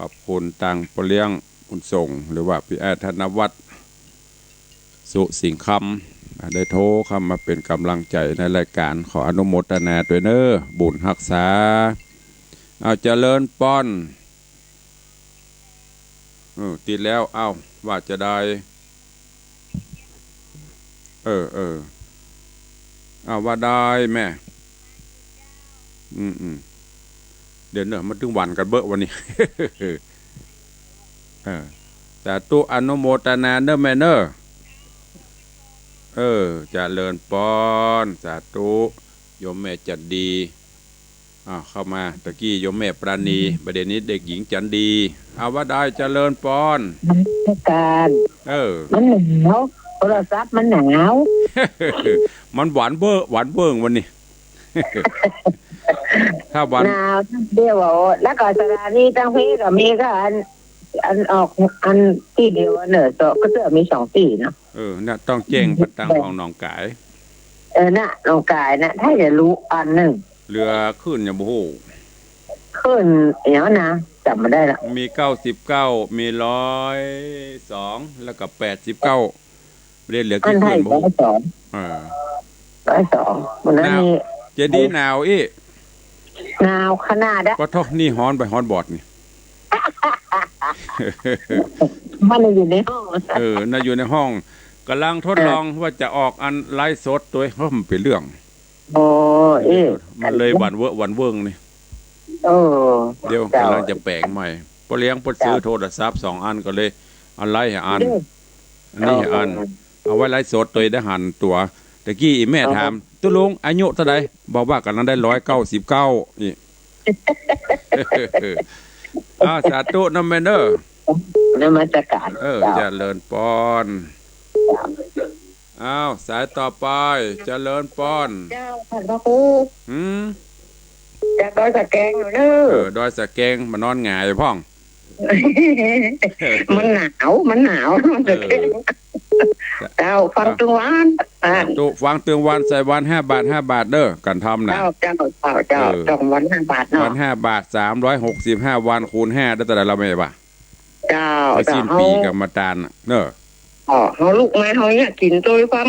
อบคุณตังป้อเลี้ยงบุญส่ง หรือว่าปี้อ้ายธนวัฒน์ สุสิงห์คำ ได้โทรเข้ามาเป๋นก๋ำลังใจ๋ในรายก๋าน ขออนุโมตนาตวยเน่อ บุญฮักษา เอา เจริญปอน เออ ติดแล้ว เอา ว่าจาใด เออ เออ เอา ว่าใดแม่ อืม อืม เดี๋ยวเน่อ มันตึงหวั่นกั๋นเบ้อวันนี้ เออ สาธุ อนุโมตนาเน่อแม่เน่อ เออ เจริญปอน สาธุ โยมแม่จันดี อ้าว เข้ามา ตะกี้โยมแม่ปราณี บ่าเดี่ยวนี้เด็กหญิงจันดี เอา ว่าใด เจริญปอน นมัสก๋าน เออ มันหนาว โทรศัพท์มันหนาว มันหวั่นเบ้อ หวั่นเบ้อวันนี้ ถ้าหวั่น หนาว เดี๋ยว แล้วก็สถานีตังเพก็มีก็อัน อันออกอันตี้เดียวเน่อ เจาะก็เตื้อมีสองตี้เนาะ เออ น่ะ ต้องแจ้งไปตังห้องหนองก๋าย เออ น่ะ หนองก๋ายน่ะ ถ้าจะรู้อันนึ่ง เหลือคลื่นหยังบ่ฮู้ คลื่นเดี๋ยวนะ จ๋ำบ่ได้ละ มีเก้าสิบเก้า มีร้อยสอง แล้วก็แปดสิบเก้า บ่าเดี่ยวเหลือกี่คลื่นบ่ฮู้ อันไทยร้อยสอง เออ ร้อยสอง มื้อนั้น หนาว นี่ เจดีย์หนาวอี้ หนาวขนาดอะ ปะโท้ นี่ฮ้อนไปฮ้อนบอดนี่ มันอยู่ในห้อง เออ น่ะ อยู่ในห้อง ก่ำลังทดลอง เออ ว่าจะออกอันไลฟ์สดตวย เฮ้ย มันเป๋นเรื่อง โอ้ เอ๊ะ มันเลยหวั่นเว้อหวั่นเวิ้งนี่ เออ เดี๋ยว เจ้า ก่ำลังจะแป๋งใหม่ ป้อเลี้ยงเปิ้นซื้อ เจ้า โทรศัพท์สองอัน ก็เลยเอาไลฟ์อัน เออ อันนี้อัน เอา เอาไว้ไลฟ์สดตวยได้หันตั๋ว ตะกี้อี่แม่ เอา ถาม ตุ๊ลุงอายุเต้าใด บอกว่าก่ำลังได้ร้อยเก้าสิบเก้า นี่ อ้าว สาธุเน่อแม่เน่อ นมัสก๋าน เออ เจ้า เจริญปอน เจ้า อ้าว สายต่อไป เจริญปอน เจ้า ท่านพระครู หืม จากดอยสะแกงอยู่เน่อ เออ ดอยสะแกง มานอนหงายพ่อง มันหนาว มันหนาว เออ เจ้า ฟังตึงวัน อ่า สาธุ ฟังตึงวัน ใส่วันห้าบาท ห้าบาทเน่อ ก๋านทำน่ะ เจ้า เจ้า เจ้า เจ้า เออ ต้องวันห้าบาทเนาะ วันห้าบาท สามร้อยหกสิบห้าวันคูณห้า ได้เต้าใดละแม่บ่า เจ้า ใส่สิ้นปี๋ เจ้า ก๋รรมฐานน่ะ เน่อ อ๋อ เฮาลุกมาเฮาเนี่ยกิ๋นตวยฟัง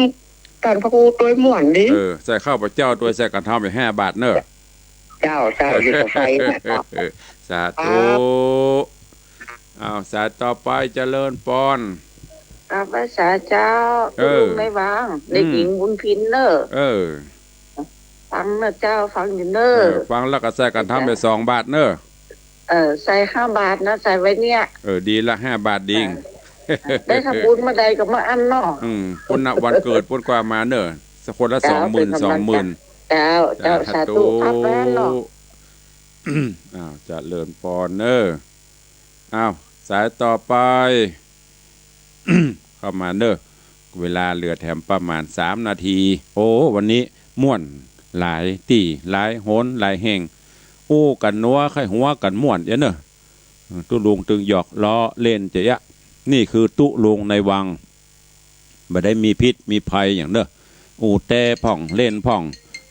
ต้านพระครูตวยม่วนดี เออ ใส่ข้าวเจ้าตวย ใส่ก๋านทำอีกห้าบาทเน่อ เจ้า เจ้า อยู่กับไฟนะเจ้า สาธุ ครับ อ้าว สายต่อไป เจริญปอน กราบไหว้สาเจ้า เออ ตุ๊ลุงในวัง อืม เด็กหญิงบุญพินเน่อ เออ ฟังเน่อเจ้า ฟังอยู่เน่อ เออ ฟังแล้วก็ใส่ก๋านทำไปสองบาทเน่อ เออ ใส่ห้าบาทนะ ใส่ไว้เนี่ย เออ ดีละ ห้าบาทดี เออ ได้ทำบุญเมื่อใดก็เมื่ออั้นเนาะ อืม ปุ้นน่ะ วันเกิดปุ้นกว่ามาเน่อ สักคนละ เจ้า สองหมื่น เป๋นก๋ำลัง สองหมื่น เจ้า เจ้า สาธุ สาธุ ครับแม่เนาะ อ้าว เจริญปอนเน่อ อ้าว สายต่อไป เข้ามาเน่อ เวลาเหลือแถมประมาณสามนาที โอ้ วันนี้ม่วนหลายตี้ หลายหน หลายแห่ง อู้กั๋นนัว ใค่หัวกั๋นม่วนเยอะเน่อ ตุ๊ลุงตึงหยอกล้อเล่นจะเยอะ นี่คือตุ๊ลุงในวัง บ่ได้มีพิษมีภัยหยังเน่อ อู้แต๊พ่อง เล่นพ่อง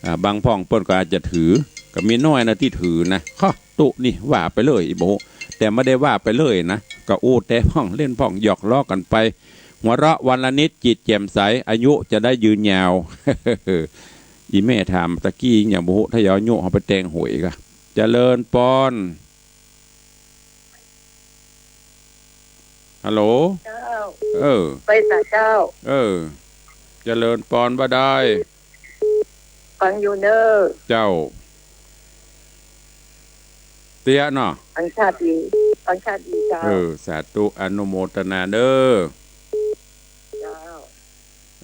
อ่า บางพ่องเปิ้นก็อาจจะถือ ก็มีน้อยนะตี้ถือนะ ฮะ ตุ๊นี่ว่าไปเลย บ่ฮู้ แต่บ่ได้ว่าไปเลยนะ ก็อู้แต๊พ่อง เล่นพ่อง หยอกล้อกั๋นไป หัวเราะวันละนิด จิตแจ่มใส อายุจะได้ยืนยาว อี่แม่ถามตะกี้หยังบ่ฮู้ ถ้าเยาว์อายุเฮาไปแต่งหวยกะ เจริญปอน ฮัลโหล เจ้า เออ ไปสาเจ้า เออ เจริญปอนบ่าดาย ฟังอยู่เน่อ เจ้า เตี้ยเนาะ ฟังชัดดี ฟังชัดดีเจ้า เออ สาธุ อนุโมตนาเน่อ เจ้า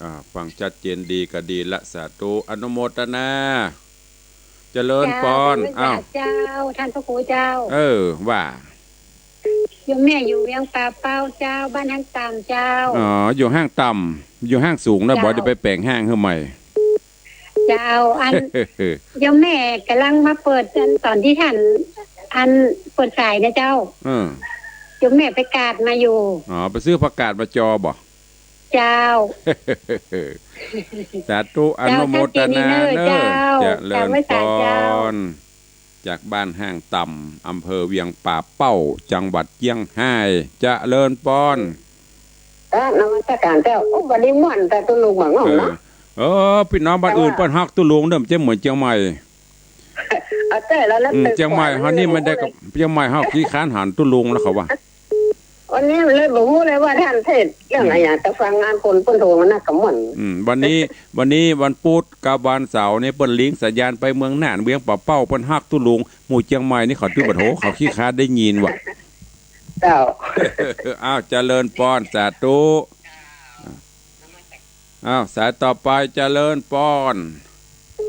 อ่า ฟังชัดเจนดีก็ดีละ สาธุ อนุโมตนา เจริญปอน เจ้า อ้าว เจ้า ท่านพระครูเจ้า เออ ว่า โยมแม่อยู่เวียงป่าเป้าเจ้า บ้านห้างต่ำเจ้า อ๋อ อยู่ห้างต่ำ อยู่ห้างสูงนะ เจ้า บ่ได้ไปแป๋งห้างหื้อใหม่ เจ้า อัน โยมแม่ก่ำลังมาเปิดอันต๋อนตี้ท่าน อันเปิดสายนะเจ้า เออ โยมแม่ไปกาดมาอยู่ อ๋อ ไปซื้อผักกาดมาจอบ่ เจ้า สาธุ อนุโมตนาเน่อ เจ้า เจริญปอน เจ้า ไหว้สาเจ้า จากบ้านห้างต่ำ อำเภอเวียงป่าเป้า จังหวัดเจียงฮาย เจริญปอน ครับ นมัสการเจ้า โอ้ วันนี้ม่วนแต่ตุ๊ลุงหว่าง เออ เนาะ เออ ปี้น้องบ้านอื่น แต่ว่า เปิ้นฮักตุ๊ลุงเน่อ บ่เหมือนเจียงใหม่ เอาแต่แล้วนะ อืม เจียงใหม่เฮานี่มันได้กับ เจียงใหม่เฮาขี้ค้านหันตุ๊ลุงแล้วเขาว่า วันนี้เลยบ่ฮู้เลยว่าต้านเทศน์เรื่องอะหยัง อืม แต่ฟังงานคนเปิ้นโทรมานะก็ม่วน อืม วันนี้ วันนี้วันพุธกับวันเสาร์นี่เปิ้นลิงก์สัญญาณไปเมืองน่าน เวียงป่าเป้า เปิ้นฮักตุ๊ลุง หมู่เจียงใหม่นี่เขาตื้อบ่โทร เขาขี้ค้านได้ยินว่ะ เจ้า อ้าว เจริญปอน สาธุ อ้าว สายต่อไป เจริญปอน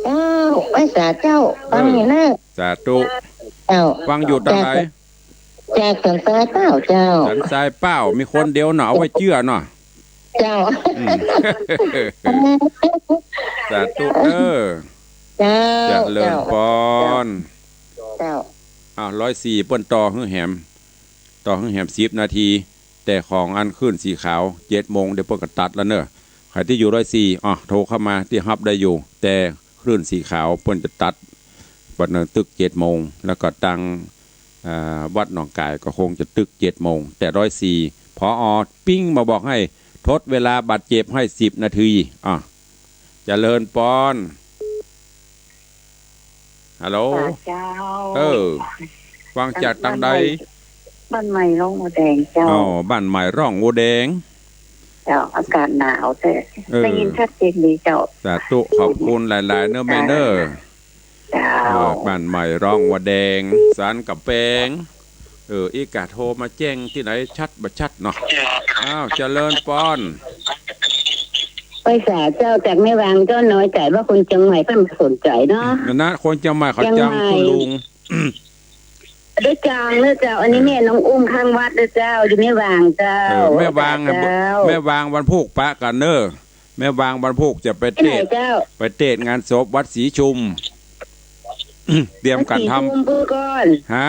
เจ้า ไหว้สาเจ้า เออ ฟังอยู่เน่อ สาธุ เจ้า ฟังอยู่ตางใด จาก จากสันทรายเป้าเจ้า สันทรายเป้า มีคนเดียวเนาะ เอาไว้เจื้อเนาะ เจ้า อืม สาธุเด้อ เจ้า เจริญปอน เจ้า อ้าว ร้อยสี่ เปิ้นต่อหื้อแหม ต่อหื้อแหมสิบนาที แต่ของอันคลื่นสีขาว เจ็ดโมง เดี๋ยวเปิ้นก็ตัดแล้วเน่อ ใผตี้อยู่ร้อยสี่ อ้อ โทรเข้ามาตี้ฮับได้อยู่ แต่คลื่นสีขาวเปิ้นจะตัด บัดนั้นตึกเจ็ดโมง แล้วก็ตัง อ่า วัดหนองก๋ายก็คงจะตึกเจ็ดโมง แต่ร้อยสี่ ผอ. ปิ๊งมาบอกหื้อทดเวลาบาดเจ็บหื้อสิบนาที อ่ะ เจริญปอน ฮัลโหล เจ้า เออ ฟังจากตางใด บ้านใหม่ บ้านใหม่ร่องวัวแดงเจ้า อ๋อ บ้านใหม่ร่องวัวแดง เจ้า อากาศหนาวแต่ เออ ได้ยินชัดเจนดีเจ้า สาธุ ขอบคุณหลายๆ เน่อแม่เน่อ เจ้า เออ บ้านใหม่ร่องวัวแดง สันก๋ำแปง เออ อีกาโทรมาแจ้งตี้ไหน ชัดบ่ชัดเนาะ อ้าว เจริญปอน ไหว้สาเจ้า จากแม่วางเจ้า น้อยใจ๋ว่าคนเจียงใหม่เปิ้นบ่สนใจ๋เนาะ นั่นนะ คนเจียงใหม่เขา เจียงใหม่ จ้างตุ๊ลุง ได้จ้างเน่อเจ้า อันนี้ เออ แม่น้องอุ้มข้างวัดเน่อเจ้า อยู่แม่วางเจ้า เออ แม่วาง ไหว้สาเจ้า แม่วางวันพูกปะกั๋นเน่อ แม่วางวันพูกจะไปเตศน์ ไปไหนเจ้า ไปเตศน์งานศพวัดศรีชุม เตรียมกั๋นทำ วัดศรีชุม เปิ้นก่อน ฮะ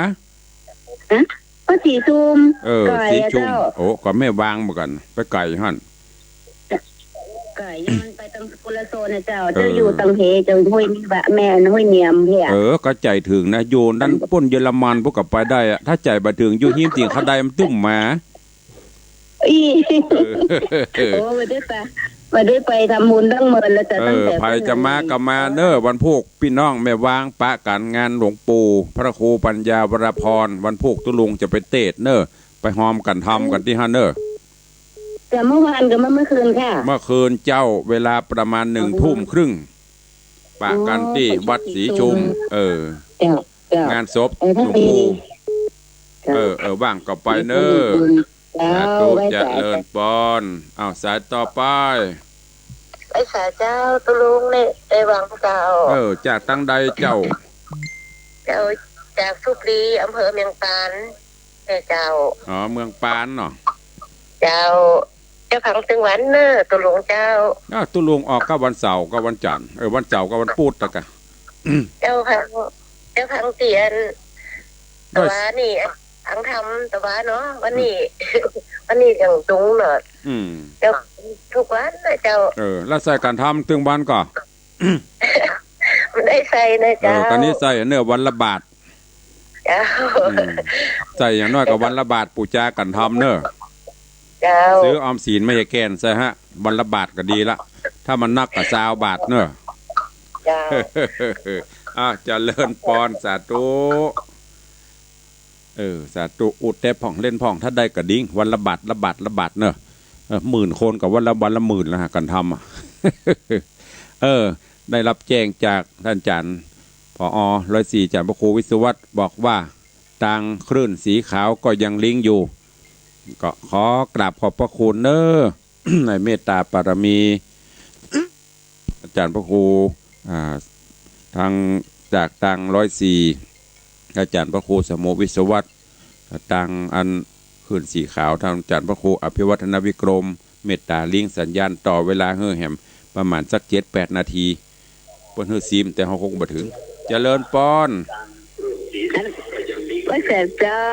ฮะ วัดศรีชุม เออ ไก๋ ศรีชุม เจ้า โอ้ ก็แม่วางเหมือนกั๋น ไปไก๋หั้น ไก๋ มันไปตางคนละโซนเน่อเจ้า เออ เจ้าอยู่ตางเพ เจ้าห้วยนี่วะ แม่ห้วยเนียมเพี้ย เออ ก็ใจ๋เถิงนะ อยู่นั้นปุ้นเยอรมัน พวกก็ไปได้อะ ถ้าใจ๋บ่เถิง อยู่ฮิมติ่งเขาได้มันตุ้มมา อี้ เออ โอ้ บ่ได้ไป บ่ได้ไปทำบุญตั้งเมินแล้วจ้ะ เออ ตั้งแต่ ใผจะมาก็มาเน่อ วันพูก ปี้น้องแม่วางปะกั๋นงานหลวงปู่พระครูปัญญาวรพร วันพูกตุ๊ลุงจะไปเตศน์เน่อ ไปฮอมกั๋นทำกั๋นตี้หั้นเน่อ แต่เมื่อวานกับเมื่อ เมื่อคืนค่ะ เมื่อคืนเจ้า เวลาประมาณหนึ่งทุ่มครึ่ง ปะกั๋นตี้วัดศรีชุม อ๋อ เออ เจ้า เจ้า งานศพ เออ หลวงปู่ เจ้า เออ เออ ว่างก็ไปเน่อ เจ้า สาธุ ไหว้สา เจริญปอน อ้าว สายต่อไป ไหว้สาเจ้า ตุ๊ลุงนี่ แม่วางเจ้า เออ จากตางใดเจ้า เจ้า จากสุบรี อำเภอเมียงปาน เจ้า อ๋อ เมืองปานเนาะ เจ้า เจ้าฟังตึงวันเน่อ ตุ๊ลุงเจ้า อ้าว ตุ๊ลุงออกก็วันเสาร์กับวันจันทร์ เออ วันเสาร์กับวันพุธตะกะ เจ้าฟัง เจ้าฟังเตียน ได้ ตะวานี่ ฟังธรรมตะวาเนาะ วันนี้ วันนี้อย่างสูงเนาะ อืม เจ้า ทุกวันนะเจ้า เออ แล้วใส่กั๋นทำตึงวันก่อ บ่ได้ใส่นะ เออ เจ้า กั๋นนี้ใส่เน่อ วันละบาท เจ้า อืม ใส่อย่างน้อยก็วันละบาท ปู๋จากั๋นทำเน่อ เจ้า ซื้อออมสินมาให้แก่นใส่ฮะ วันละบาทก็ดีละ ถ้ามันนักก็ซาวบาทเน่อ เจ้า อ่ะ เจริญปอน สาธุ เออ สาธุ อุดแต่ผ่องเล่นผ่อง ถ้าได้กระดิ่ง วันละบาท ละบาท ละบาทเน่อ เออ หมื่นคนก็วันละ วันละหมื่นแล้วฮะ กั๋นทำอะ เออ ได้รับแจ้งจากต้านจ๋ารย์ ผอ. ร้อยสี่ จ๋ารย์พระครูวิศวัตร บอกว่า ตางคลื่นสีขาวก็ยังลิงก์อยู่ ก็ขอกราบขอบพระคุณเน่อ ในเมตตาบารมี อาจ๋ารย์พระครู อ่า ตาง จากตาง ร้อยสี่ อาจ๋ารย์พระครูสมุวิศวัตร ตางอันคลื่นสีขาว ตางอาจ๋ารย์พระครูอภิวัฒนวิกรม เมตตาลิงก์สัญญาณต่อเวลาหื้อแหม ประมาณสักเจ็ดแปดนาที เปิ้นหื้อซิม แต่เฮาคงบ่เถิง เจริญปอน ไหว้สาเจ้า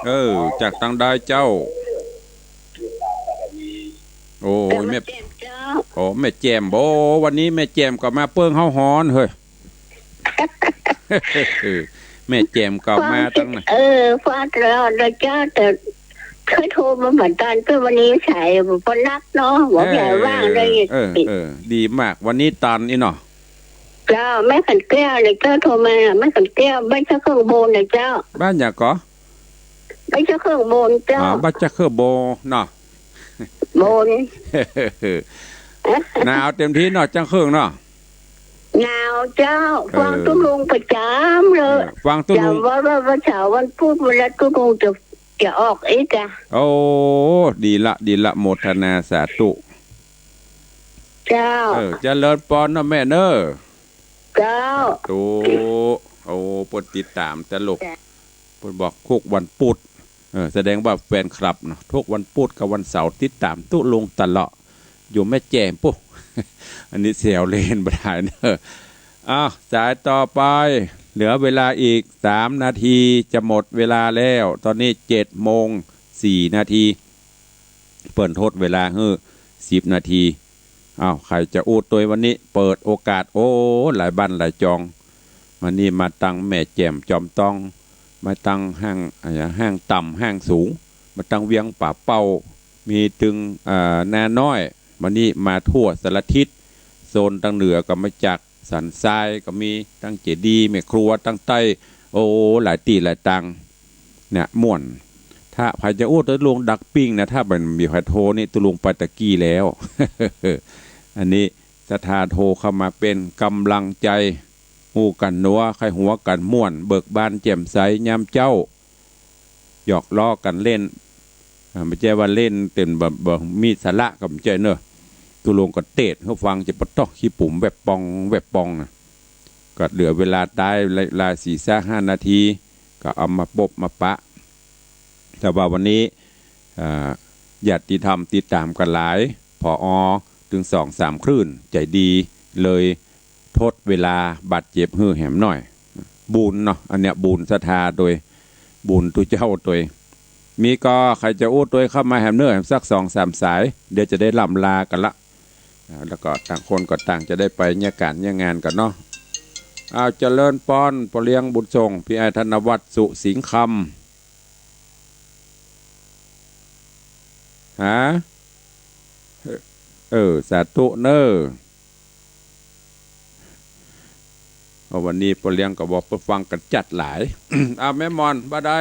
เออ จากตางใดเจ้า โอ้ย แม่ แม่แจ่มเจ้า โอ้ แม่แจ่ม โอ้ วันนี้แม่แจ่มก็มาเปิ้งเฮาฮ้อนเฮ้ย แม่แจ่มก็มาตังไหน เออ ฟังตลอดเลยเจ้า แต่เคยโทรมาเหมือนกัน แต่วันนี้สายบ่นับเนาะ บ่มีใครว่างเลย เออ เออ เออ ดีมาก วันนี้ตันอี้เนาะ เจ้า แม่ขันแก้วเนี่ยเจ้า โทรมา แม่ขันแก้ว บ้านเจ้าเครื่องโบนเนี่ยเจ้า บ้านหยังก่อ บ้านเจ้าเครื่องโบนเจ้า อ๋อ บ้านเจ้าเครื่องโบนเนาะ โบน หนาวเต็มตี้เนาะ เจ้าเครื่องเนาะ หนาวเจ้า เออ ฟังตุ๊ลุงประจ๋ำเลย เออ ฟังตุ๊ลุง จ๋ำว่า ว่า ว่าเสาร์วันพุธวันละตุ๊ลุงจะ จะออกอีกอะ โอ้ ดีละ ดีละ โมทนาสาธุ เจ้า เออ เจริญปอนเนาะแม่เนาะ เจ้า สาธุ โอ้ เปิ้นติดต๋ามตลอด เปิ้นบอกทุกวันพุธ เออ แสดงว่าแฟนคลับเนาะ ทุกวันพุธกับวันเสาร์ติดต๋ามตุ๊ลุงตลอด อยู่แม่แจ่มปู๊ อันนี้แซวเล่นบ่ได้เนาะ อ้าว สายต่อไป เหลือเวลาอีกสามนาที จะหมดเวลาแล้ว ต๋อนนี้เจ็ดโมงสี่นาที เปิ้นทดเวลาหื้อสิบนาที อ้าว ใผจะอู้ตวยวันนี้ เปิดโอกาส โอ้ หลายบ้านหลายจอง วันนี้มาตังแม่แจ่มจอมตอง มาตังห้าง อะหยัง ห้างต่ำห้างสูง มาตังเวียงป่าเป้า มีตึง เอ่อ นาน้อย วันนี้มาทั่วสารทิศ โซนตังเหนือก็มาจากสันทรายก็มี ตังเจดีย์แม่ครัว ตังใต้ โอ้ หลายตี้หลายตัง เนี่ย ม่วน ถ้าใผจะอู้ตุ๊ลุงดักปิ้งนะ ถ้าบ่มีใผโทรนี่ตุ๊ลุงไปตะกี้แล้ว อันนี้ศรัทธาโทรเข้ามาเป๋นก๋ำลังใจ๋ อู้กั๋นนัว ใค่หัวกั๋นม่วน เบิกบานแจ่มใสยามเจ๊า หยอกล้อกั๋นเล่น อ่า บ่ใจ้ว่าเล่นเต้นแบบ บ่มีสาระก็บ่ใจ้เนาะ ตุ๊ลุงก็เตศน์หื้อฟังจะปะต๊อกขี้ปุ๋มแวบปอง แวบปองนะ ก็เหลือเวลาต๋ายละ ละสี่ซะห้านาที ก็เอามาปบมาปะ แต่ว่าวันนี้ อ่า ญาติธรรมติดต๋ามกั๋นหลาย ผอ. ตึงสองสามคลื่น ใจ๋ดีเลย ทดเวลาบาดเจ็บหื้อแหมหน้อย บุญเนาะ อันเนี้ยบุญศรัทธาตวย บุญตุ๊เจ้าตวย มีก่อใผจะอู้ตวยเข้ามาแหมเนาะ แหมสักสองสามสาย เดี๋ยวจะได้ล่ำลากั๋นละ อ่า แล้วก็ต่างคนก็ต่างจะได้ไปเยียะก๋านเยียะงานกั๋นเนาะ อ้าว เจริญปอน ป้อเลี้ยงบุญส่ง พี่อ้ายธนวัฒน์ สุสิงห์คำ ฮะ เออ สาธุเนาะ เอา วันนี้ป้อเลี้ยงก็บอกเปิ้นฟังกั๋นจัดหลาย อ้าว แม่หม่อน บ่าใด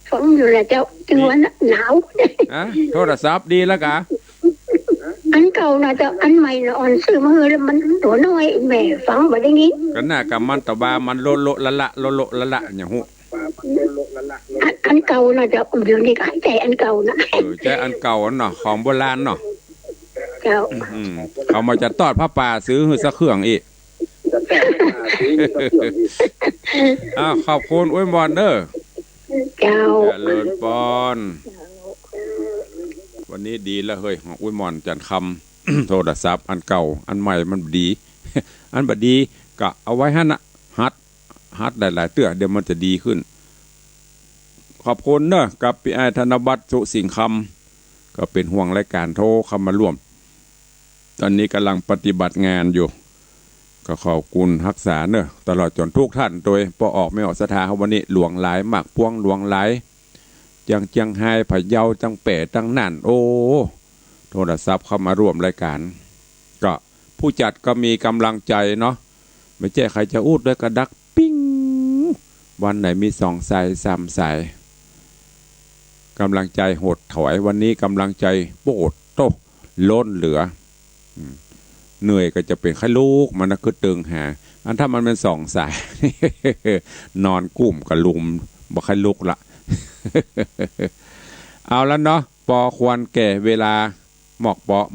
ฟังอยู่นะเจ้า ตึงวันหนาว ฮะ โทรศัพท์ดีแล้วกะ อันเก่านะเจ้า อันใหม่นะอ่อนซื้อมาหื้อแล้วมันตั๋วน้อย แหมฟังบ่ได้ยิน ก็น่ากับมันตะบามันโละโละละละ โละโละละละ อย่างฮู้ อัน อันเก่านะเจ้า เดี๋ยวนี้ก็ใจ๊อันเก่านะ เออ ใจ๊อันเก่าเนาะ ของโบราณเนาะ เจ้า อืม เขามาจะตอดผ้าป่าซื้อหื้อสักเครื่องอีก อ้าว ขอบคุณ อวยพรเนาะ เจ้า เจริญปอน วันนี้ดีละเฮ้ย อวยพรจันทร์คำ โทรศัพท์อันเก่า อันใหม่มันบ่ดี อันบ่ดีก็เอาไว้หั้นนะ หัด หัดหลายๆ เตื้อ เดี๋ยวมันจะดีขึ้น ขอบคุณเนาะ กับพี่อ้ายธนวัฒน์ สุสิงห์คำ ก็เป๋นห่วงรายก๋านโทรเข้ามาร่วม ต๋อนนี้ก่ำลังปฏิบัติงานอยู่ ก็ขอบคุณฮักษาเนาะ ตลอดจ๋นทุกท่านตวย ป้อออกแม่ออกศรัทธา วันนี้หลวงหลาย มากพวงหลวงหลาย จังเจียงฮาย พะเยา ตังแป้ ตังน่าน โอ้ โทรศัพท์เข้ามาร่วมรายก๋าน ก็ผู้จัดก็มีก๋ำลังใจ๋เนาะ บ่ใจ้ใผจะอู้ตวยก็ดักปิ้ง วันไหนมีสองสายสามสาย ก๋ำลังใจ๋หดถอย วันนี้ก๋ำลังใจ๋โปดโต้ ล้นเหลือ อืม เหนื่อยก็จะเป๋นไข้ลุก มันนะ คือตึงหา อันถ้ามันเป๋นสองสาย นอนกุ้มกะลุม บ่ไข้ลุกละ เอาละเนาะ ปอควรแก่เวลา หมอกเปาะ